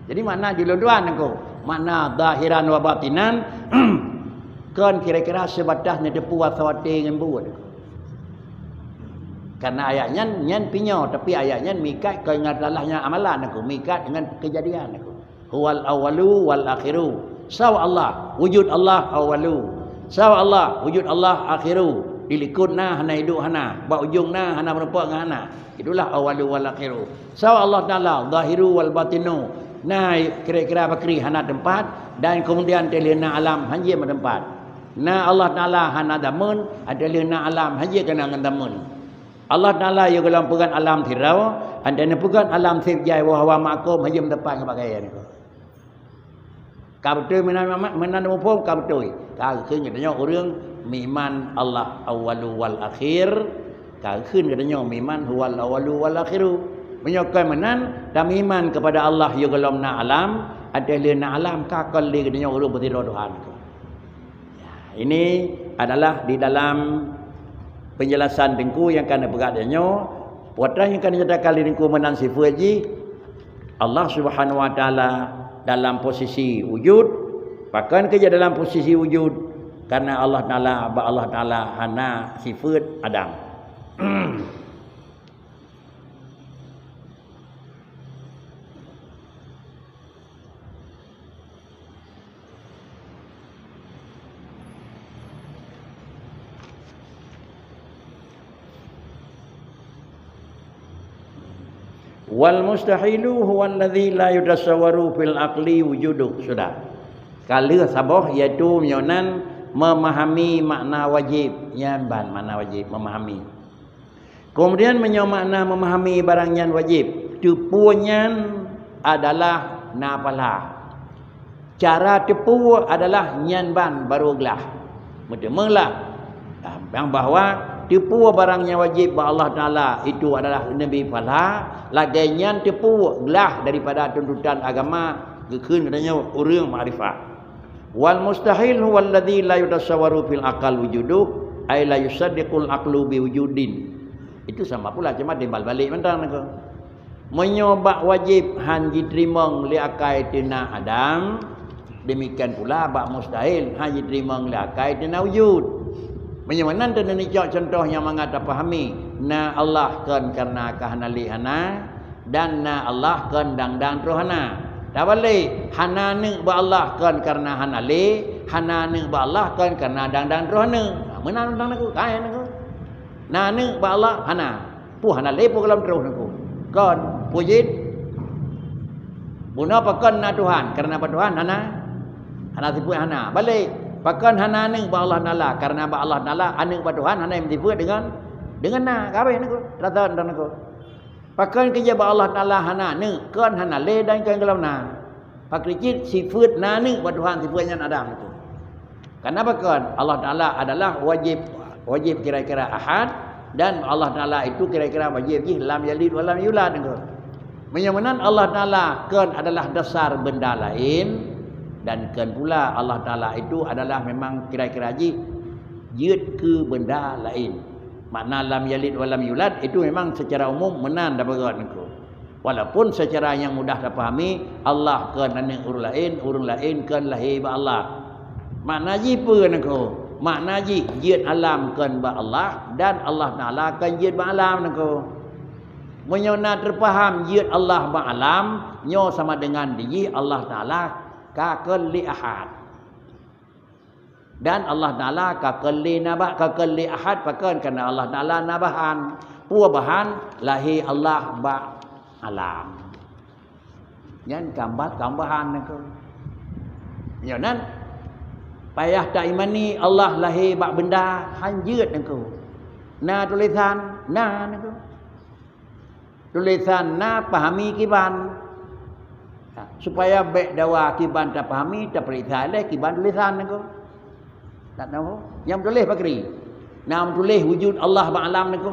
Jadi makna jih lôn tuan niko, makna zahiran wa batinan kon kira-kira seubatas neuteupeue asoe até ngon buet. Karena ayat nyan, nyan pinyoe, tapi ayat nyan meuikat kon ngon salah nyang amalan niko, meuikat ngon keujadian niko. Huwal awwalu wal akhiru. Sawa Allah, wujud Allah awwalu. Sawa Allah, wujud Allah akhiru. Di likot na hana, hidup hana. Bak ujong na hana, meurumpok ngon hana. Itulah awwalu wal akhiru. Sawa Allah Taala zahiru wal batinu. Na kira-kira bakri hana teumpat, dan kemudian ateueh lheueh na alam hanjeuet meuteumpat. Na Allah Taala hana dameun, ateueh lheueh na alam hanjeuet keunan ngon dameun. Allah Taala yôh gohlom peugöt alam sidroe, ateueh na peugöt alam sép jai, wa huwa ma'akum, hanjeuet meuteumpat ngon bak gaya nyoe. Ka beutôi meunan, meunan muphom, ka beutôi. Ka kheun geutanyoe ureuëng meuiman Allah awwalu wal akhir, ka kheun geutanyoe meuiman huwal awwalu wal akhiru. Meunyoe kon meunan, tameuiman keupada Allah yôh gohlom na alam, ateueh lheueh na alam, ka kon lé geutanyoe ureuëng beusidroe Tuhan. Ini adalah di dalam penjelasan Teungku nyang ka neupeugah tanyoe. Watèe nyang ka neunyatakan lé Teungku meunan sifeuet jih, Allah Subhanahu wa Taala dalam posisi wujud. Pakon keuh jeuet dalam posisi wujud? Karena Allah Taala, bak Allah Taala hana sifeuet adam. Wal mustahilu huwa alladzi la yutasawwaru fil aqli wujuduh. Sudah. Ka lheueh saboh, yaitu meunyoe nan memahami makna wajib. Nyan ban makna wajib, memahami. Kemudian, meunyoe makna memahami barang nyan wajib, teupeue nyan adalah na pahala. Cara teupeue adalah nyan ban barô glah. Meuteumeulah, nyang bahwa teupeue barang nyang wajib bak Allah Taala itu adalah neubri pahala, lagèe nyan teupeue glah daripada tuntutan agama geukheun geutanyoe ureuëng makrifah. Wal mustahil huwa alladzi la yutasawwaru fil aqal wujuduh, ay la yusaddiqul aqlu bi wujudin. Itu sama pula, cuma timbal balik mantong nangko. Meunyoe bak wajib han jiteurimong lé akai teuna adam, demikian pula bak mustahil han jiteurimong lé akai teuna wujud. Meunyoe meunan teuneuk nicok cuntoh nyang mangat tapahami, na Allah kon kareuna ka hana lé hana, dan na Allah kon dang-dang troh hana. Tabalek, hana neuk bak Allah kon kareuna hana lé, hana neuk bak Allah kon kareuna dang-dang troh hana. Ha, meunan tang nangko, kai nangko. Na neuk bak Allah hana. Peue hana lé, peue gohlom troh nangko. Kon, peue jeuet? Bunoe pakon na Tuhan, kareuna bak Tuhan hana, hana sifeuet hana. Balek, pakon hana neuk bak Allah Taala, kareuna bak Allah Taala aneuk bak Tuhan hana meuteupeu deungon, deungon na. Ka habéh nangko, rata tang nangko. Pakon keuh jeuet bak Allah Taala hana neuk, kon hana lé dan kon gohlom na. Pakri cit sifeuet na neuk bak Tuhan, sifeuet nyan ada nangko. Kareuna pakon? Allah Taala adalah wajib, wajib kira-kira ahad, dan Allah Taala itu kira-kira wajib jih lam yalid wa lam yulad nangko. Meunyoe meunan Allah Taala kon adalah dasar benda laén, dan kon pula Allah Taala itu adalah memang kira-kira jih jeuet keu benda laén. Makna lam yalid wa lam yulad itu memang secara umum meunan tapeugah nangko. Walaupun secara nyang mudah tapahami, Allah kon aneuk ureuëng laén, ureuëng laén kon lahé bak Allah. Makna jih peue nangko? Makna jih jeuet alam kon bak Allah dan Allah Taala kon jeuet bak alam nangko. Meunyoe na teupaham jeuet Allah bak alam, nyoe sama deungon dijih Allah Taala ka kon lé ahad. Dan Allah Taala ka kon lé na ba-, ka kon lé ahad, pakon? Kareuna Allah Taala na bahan. Peue bahan? Lahé Allah bak alam. Nyan kambat kambahan nangko. Nyoe nan payah taimani Allah lahé bak benda, hanjeuet nangko. Na tulésan, na nangko. Tulésan na, pahami kiban. Ha, supaya bék dawa kiban tapahami, tapeuriksa lé kiban tulésan nangko. Tak tahu. Nyang meutuléh pakri. Na meutuléh wujud Allah bak alam nangko.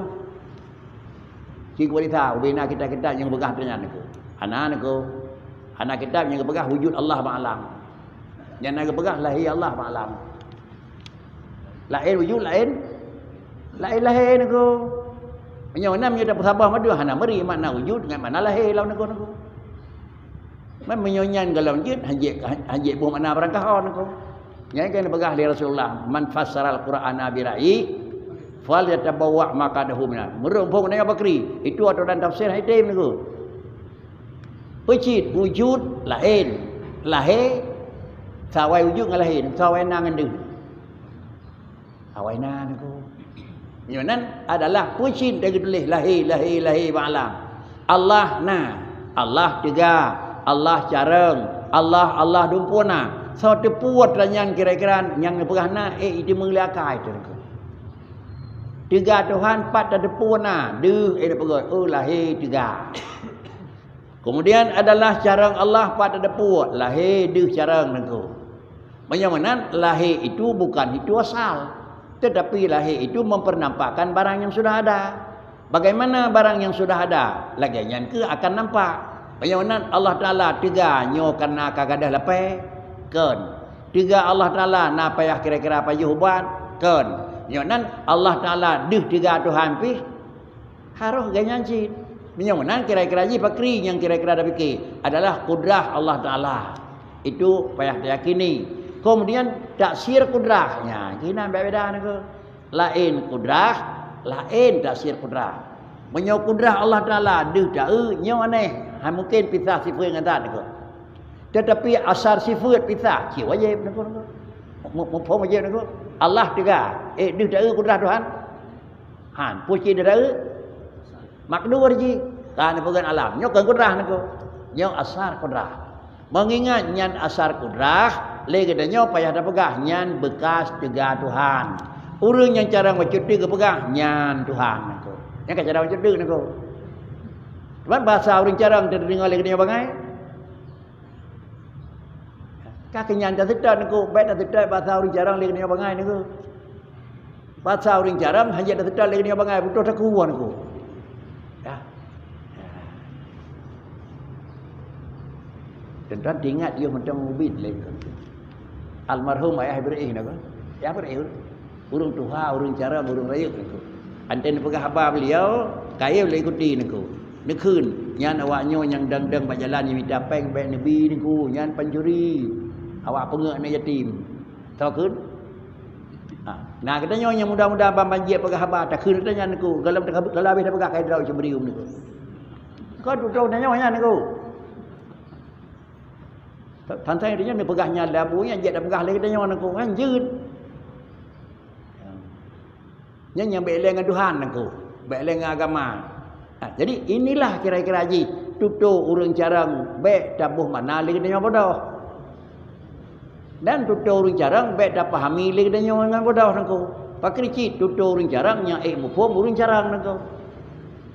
Cit kupeuriksa, ubé na kitab-kitab nyang peugah teuh nyan nangko. Hana nangko. Hana kitab nyang peugah wujud Allah bak alam. Nyang na geupeugah lahé Allah bak alam. Laén wujud, laén, laén lahé nangko. Meunyoe na, meunyoe tapeusaboh madua, hana meuri makna wujud ngon makna lahé lam nangko-nangko. Man meunyoe nyan gohlom jeuet, hanjeuet, hanjeuet boh makna barangkaho nangko. Nyan kan peugah lé Rasulullah, "Man fassaral Qur'ana bi ra'yi, falyatabawwa' maq'adahu minan." Meureumpok nangko pakri, itu atoran tafsir hai tem nangko. Peue cit wujud laén, lahé Sawai wujud ngon lahé, sawai na ngon deuh. Awai na niko. Nyoe nan adalah peue cit teutuléh lahé, lahé, lahé bak alam. Allah na, Allah teuga, Allah carông, Allah, Allah dumpeue na. Soe teupeue atra nyan kira-kira nyang neupeugah na, eh, itu meulakée teuh niko. Teuga Tuhan pat tateupeue na, deuh, eh, neupeugah, oh, lahé teuga. Kemudian adalah carông Allah pat tateupeue, lahé deuh carông niko. Meunyoe meunan, lahé itu bukan itu asal, tetapi lahé itu mempernampakkan barang yang sudah ada. Bagaimana barang yang sudah ada? Lagée nyan keuh akan nampak. Meunyoe meunan, Allah Taala teuga nyoe kana ka gadôh lapée? Kon. Teuga Allah Taala na payah kira-kira pajoh ubat? Kon. Nyoe nan Allah Taala deuh teuga Tuhan pih? Harôh geuh nyan cit. Meunyoe meunan kira-kira jih pakri nyang kira-kira tapike adalah kudrah Allah Taala. Itu payah tayakini. Kemudian taksir kudrah. Nya, keunan beda-beda niko. Laén kudrah, laén taksir kudrah. Meunyoe kudrah Allah Taala deuh taeu, nyoe aneh. Hai mungkin pisah sifeuet ngon zat niko. Tetapi asar sifeuet pisah, cit wajéb niko, niko. Mu-, muphom wajéb niko. Allah teuga, eh, deuh taeu kudrah Tuhan. Han, peue cit deuh taeu? Makdur jih. Ka neupeugah alam. Nyoe kon kudrah niko. Nyoe asar kudrah. Mengingat nyan asar kudrah, lé geutanyoe payah tapeugah nyan beukas teuga Tuhan. Ureuëng nyang carông bacut teuk geupeugah nyan Tuhan niko. Nyan ka carông bacut teuk niko. Cuman bahasa ureuëng carông teudeungoe lé geutanyoe bangai. Ka keu nyan taseutôt niko, bék taseutôt bahasa ureuëng carông lé geutanyoe bangai niko. Bahasa ureuëng carông hana taseutôt lé geutanyoe bangai, beutôi takue niko. Ya. Teuntang tingat yôh mantong ubit lé niko. Almarhum Ayah Ibrahim niko. Ya Ibrahim. Ureuëng tuha, ureuëng carông, ureuëng rayeuk niko. Anté neupeugah haba beliau, kayém lé ikuti niko. Neukheun, nyan awak nyoe nyang dang-dang bak jalan nyang mita péng bék neubi niko, nyan pancuri. Awak peungeuet aneuk yatim. Tau kheun? Ha, na geutanyoe nyang muda-muda ban banjie peugah haba, takheun geutanyoe niko, galom teuka-, galom habéh tapeugah kayém droe cemberium niko. Kon tutoe geutanyoe nyan niko. Tantang geutanyoe neupeugah nyan labu nyan jeuet tapeugah lé geutanyoe niko, kan jeuet. Nyan nyang bék lé ngon Tuhan niko, bék lé ngon agama. Ha, jadi inilah kira-kira jih tutoe ureuëng carông bék taboh makna lé geutanyoe bodoh. Dan tutoe ureuëng carông bék tapahami lé geutanyoe ngon bodoh niko. Pakri cit tutoe ureuëng carông nyang ék muphom ureuëng carông niko.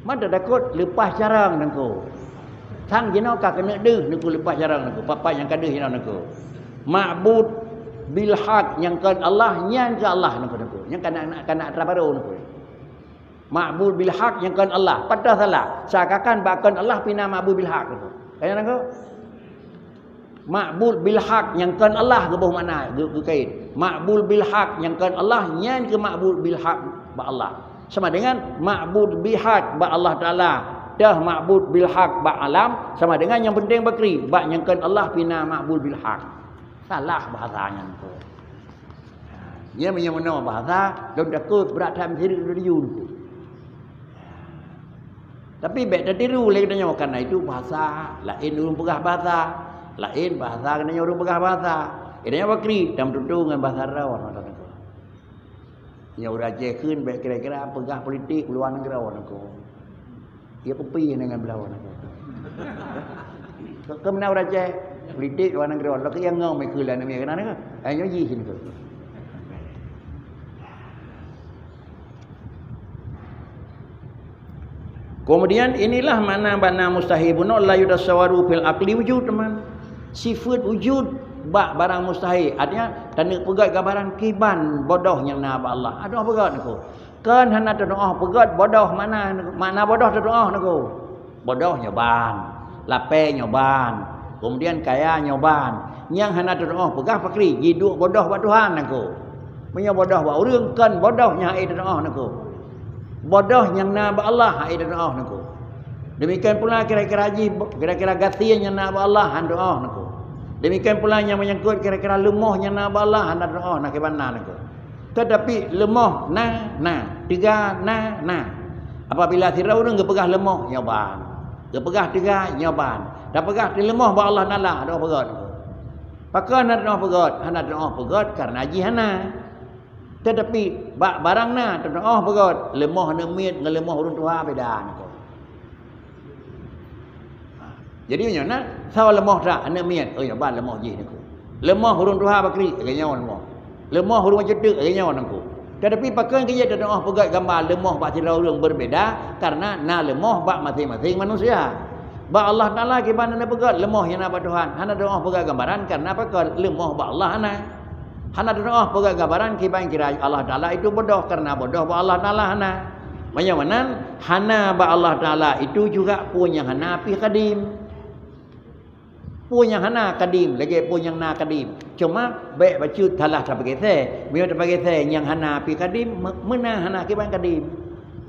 Man tatakot leupah carông niko. Sang jinoe ka keuneuk deuh niko leupah carông niko. Papai nyang ka deuh jinoe niko. Ma'bud bil haq nyang kon Allah, nyan keu Allah niko, niko. Nyang kana, kana, kana atra barô niko. Ma'bud bil haq nyang kon Allah, patah salah. Seakan-akan bak kon Allah pina ma'bud bil haq niko. Kaya niko. Ma'bud bil haq nyang kon Allah geuboh makna geu-, geukait. Ma'bud bil haq nyang kon Allah nyan keu ma'bud bil haq bak Allah. Sama dengan ma'bud bil haq bak Allah Taala, teuh ma'bud bil haq bak alam, sama dengan nyang penting bakri, bak nyang kon Allah pina ma'bud bil haq. Salah bahasa nyan tu. Nyan meunyoe meunoe bahasa, lôn takot brat that meusireuk lôn yue. Tapi bék tatiru lé geutanyoe, karena itu bahasa, laén ureuëng peugah bahasa, laén bahasa geutanyoe ureuëng peugah bahasa. Geutanyoe bakri, dan meututoe ngon bahasa droe. Nyoe ureuëng Aceh kheun bék kira-kira peugah politik luwa nanggroe niko. Ia peupie ngon bloe niko. Keu, keu meunan ureuëng Aceh, politik luwa nanggroe, lôn keu nyang ngom ikeu lôn namiet keunan niko. Hai nyoe jih niko. Kemudian inilah makna bana mustahil bunoe, la yutasawwaru fil aqli wujud, teman. Sifat wujud bak barang mustahil. Artinya, taneuk peugét gambaran kiban bodoh nyang na bak Allah. Adoh peugét niko. Kon hana teudoh peugét bodoh makna, makna bodoh teudoh niko. Bodoh nyoe ban, lapée nyoe ban, kemudian kaya nyoe ban. Nyang hana teudoh peugah pakri, jiduek bodoh bak Tuhan niko. Meunyoe bodoh bak ureuëng, kon bodoh nyang hana teudoh niko. Bodoh nyang na bak Allah hana teudoh niko. Demikian pula kira-kira jih, kira-kira gasien nyang na bak Allah hana teudoh niko. Demikian pula nyang menyangkut kira-kira leumoh nyang na bak Allah hana teudoh na kiban na niko. Tetapi leumoh na, na, teuga na, na. Apabila sidroe ureuëng geupeugah leumoh, nyoe ban. Geupeugah teuga, nyoe ban. Tapeugah teuleumoh bak Allah Taala, adoh peugét. Pakon hana teunoh peugét? Hana teunoh peugét karena jih hana. Tetapi bak barang na teunoh peugét, leumoh aneuk miet ngon leumoh ureuëng tuha beda niko. Ha, jadi meunyoe na sawa leumoh that aneuk miet, oh ya, ban leumoh jih niko. Leumoh ureuëng tuha bakri, lagée nyoe leumoh. Leumoh ureuëng cuteuk, lagée nyoe niko. Tetapi pakon keu jih teunoh peugét gamba leumoh bak sidroe ureuëng berbeda, karena na leumoh bak maséng-maséng manusia. Bak Allah Taala kiban hana peugét leumoh nyang na bak Tuhan, hana teunoh peugét gambaran karena pakon leumoh bak Allah hana. Hana teunoh peugét gambaran kiban kira Allah Taala itu bodoh karena bodoh bak Allah Taala hana. Meunyoe meunan, hana bak Allah Taala itu juga peue nyang hana pih kadim. Peue nyang hana kadim lagée peue nyang na kadim. Cuma bék bacut salah tapeugét. Meunyoe tapeugét nyang hana pih kadim, me-, meunan hana kiban kadim.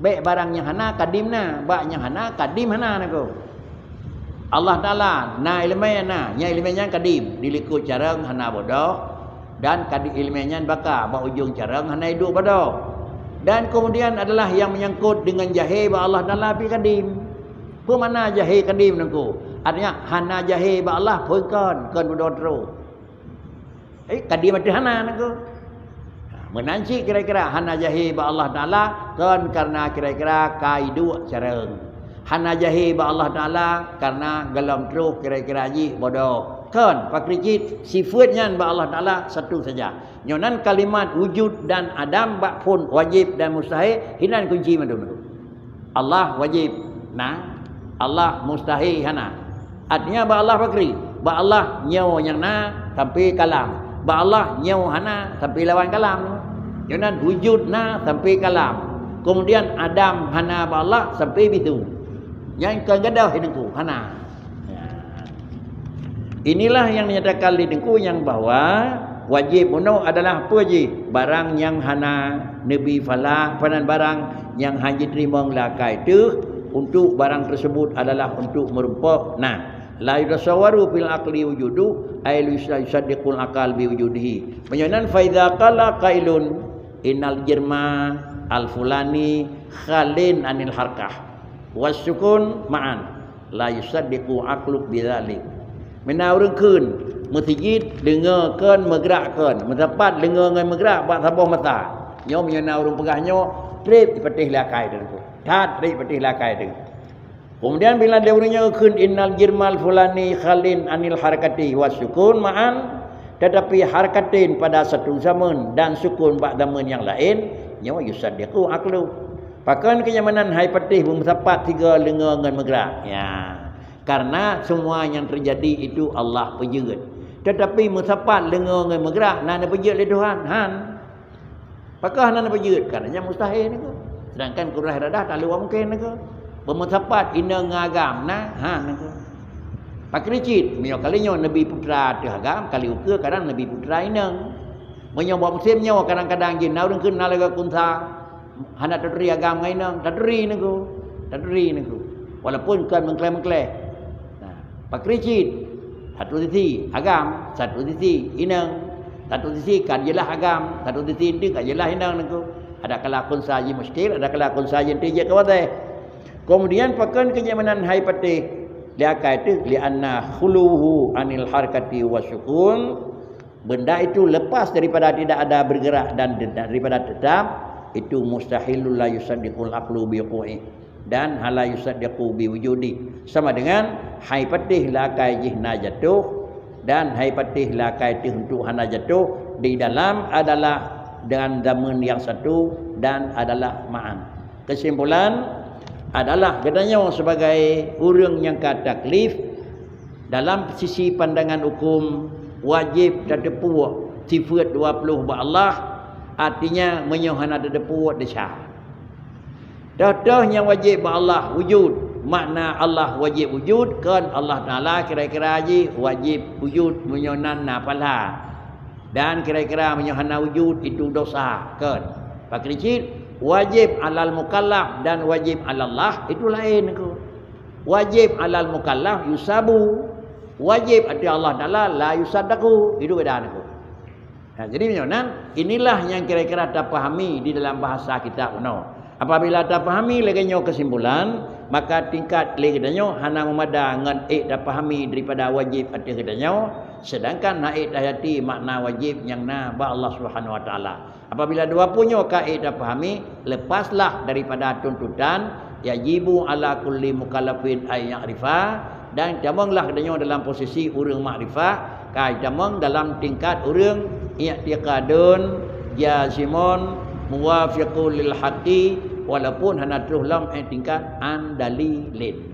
Bék barang nyang hana kadim na, bak nyang hana kadim hana niko. Allah Taala na iéleumé na, nyang iéleumé nyan kadim, dilikot carông hana bodoh, dan kadim iéleumé nyan baka bak ujong carông hana iduek bodoh. Dan kemudian adalah yang menyangkut dengan jahé bak Allah Taala pih kadim. Peue makna jahé kadim niko? Artinya hana jahé bak Allah pun kon, kon mudo teurôh. Eh, kadim ateueh hana niko. Ha, meunan cit kira-kira hana jahé bak Allah Taala kon karena kira-kira ka iduek carông. Hana jahé bak Allah Taala karena gohlom troh kira-kira jih bodoh. Kon, pakri cit sifeut nyan bak Allah Taala satu saja. Nyoe nan kalimat wujud dan adam bak phon wajib dan mustahil, hinan kunci mandum niko. Allah wajib na, Allah mustahil hana. Artinya bak Allah pakri, bak Allah nyoe nyang na sampai kalam, bak Allah nyoe hana sampai lawan kalam. Nyoe nan wujud na sampai kalam. Kemudian adam hana bak Allah sampai bisu. Nyang kon gadôh niko hana. Ya. Inilah yang dinyatakan lé Teungku nyang bahwa wajib bunoe adalah peue jih? Barang nyang hana neubi falak, panan barang nyang hana jiteurimong lé akai teuh, untuk barang tersebut adalah untuk meurumpok. Nah, la yutasawwaru fil aqli wujudu, ay la yusaddiqul akal bi wujudihi. Meunyoe nan fa idza qala qailun innal jirma al fulani khalin anil harkah was sukun ma'an. La yusaddiqu aqluk bidzalik. Meunan ureuëng kheun, meuseujid deungoe kon meugrak kon, meusapat deungoe ngon meugrak bak saboh masa. Nyoe meunyoe na ureuëng peugah nyoe, treb jipatéh lé akai teuh. That treb jipatéh lé akai teuh. Kemudian bila lé ureuëng nyoe kheun innal jirmal fulani khalin anil harkati was sukun ma'an, tetapi harkatin pada satu zaman dan sukun bak zaman yang lain, nyoe yusaddiqu aqlu. Pakon keu nyang meunan hai patéh beumeusapat sigoe leungoe ngon meugrak? Ya, karena semua yang terjadi itu Allah peujeuet. Tetapi meusapat leungoe ngon meugrak na neupeujeuet lé Tuhan? Han. Pakon hana neupeujeuet? Karena nyan mustahil niko. Sedangkan kudrah iradah talu mungkin niko. Beumeusapat inong ngon agam na? Han niko. Pakri cit, meunyoe kali nyoe neubi putra teuh agam, kali ukeue kadang neubi putra inong. Meunyoe bak musém nyoe kadang-kadang jih na ureuëng kheun na lagée kunsa, hana taturi agam ngon inong, taturi niko, taturi niko. Walaupun kon meukleh-meukleh. Nah, pakri cit, satu sisi agam, satu sisi inong, satu sisi ka jeulaih agam, satu sisi inti ka jeulaih inong niko. Ada kala kunsa jih muskil, ada kala kunsa jih inti jeuet keu watée. Kemudian pakon keu nyang meunan hai patéh lé akai teuh, li anna khuluhu anil harkati wa sukun, benda itu lepas daripada tidak ada bergerak dan daripada tetap, itu mustahilul la yusaddiqul aqlu bi wuqu'i dan la yusaddiqu bi wujudi. Sama dengan hai patéh lé akai jih na jatuh dan hai patéh lé akai teuh untuk hana jatuh di dalam adalah dengan zaman yang satu dan adalah ma'an. Kesimpulan adalah geutanyoe sebagai ureuëng nyang ka taklif dalam sisi pandangan hukum wajib tateupeue sifeut dua puluh bak Allah, artinya meunyoe hana tateupeue desya. Toh-toh nyang wajib bak Allah wujud, makna Allah wajib wujud kon Allah Taala kira-kira jih wajib wujud meunyoe nan na pahala. Dan kira-kira meunyoe hana wujud itu dosa, kon. Pakri cit, wajib alal mukallaf dan wajib alallah itu laén niko. Wajib alal mukallaf yusabu, wajib ateueh Allah Taala la yusaddaqu, itu beda niko. Nah, jadi meunyoe nan, inilah yang kira-kira tapahami di dalam bahasa kitab unoe. Apabila tapahami lagée nyoe kesimpulan, maka tingkat lé geutanyoe hana meumada ngon ék tapahami daripada wajib ateueh geutanyoe, Sedangkan hana ék tahayati makna wajéb nyang na bak Allah Subhanahu Wa Taala. Apabila dua pue nyoe ka ék tapahami, leupaslah daripada tuntutan, yajibu ala kulli mukallafin ay ya'rifa, dan tamonglah geutanyoe dalam posisi ureuëng makrifah, ka tamong dalam tingkat ureuëng i'tiqadun jazimun muwafiqul lil haqqi, walaupun hana troh lom eh tingkat an dalilin.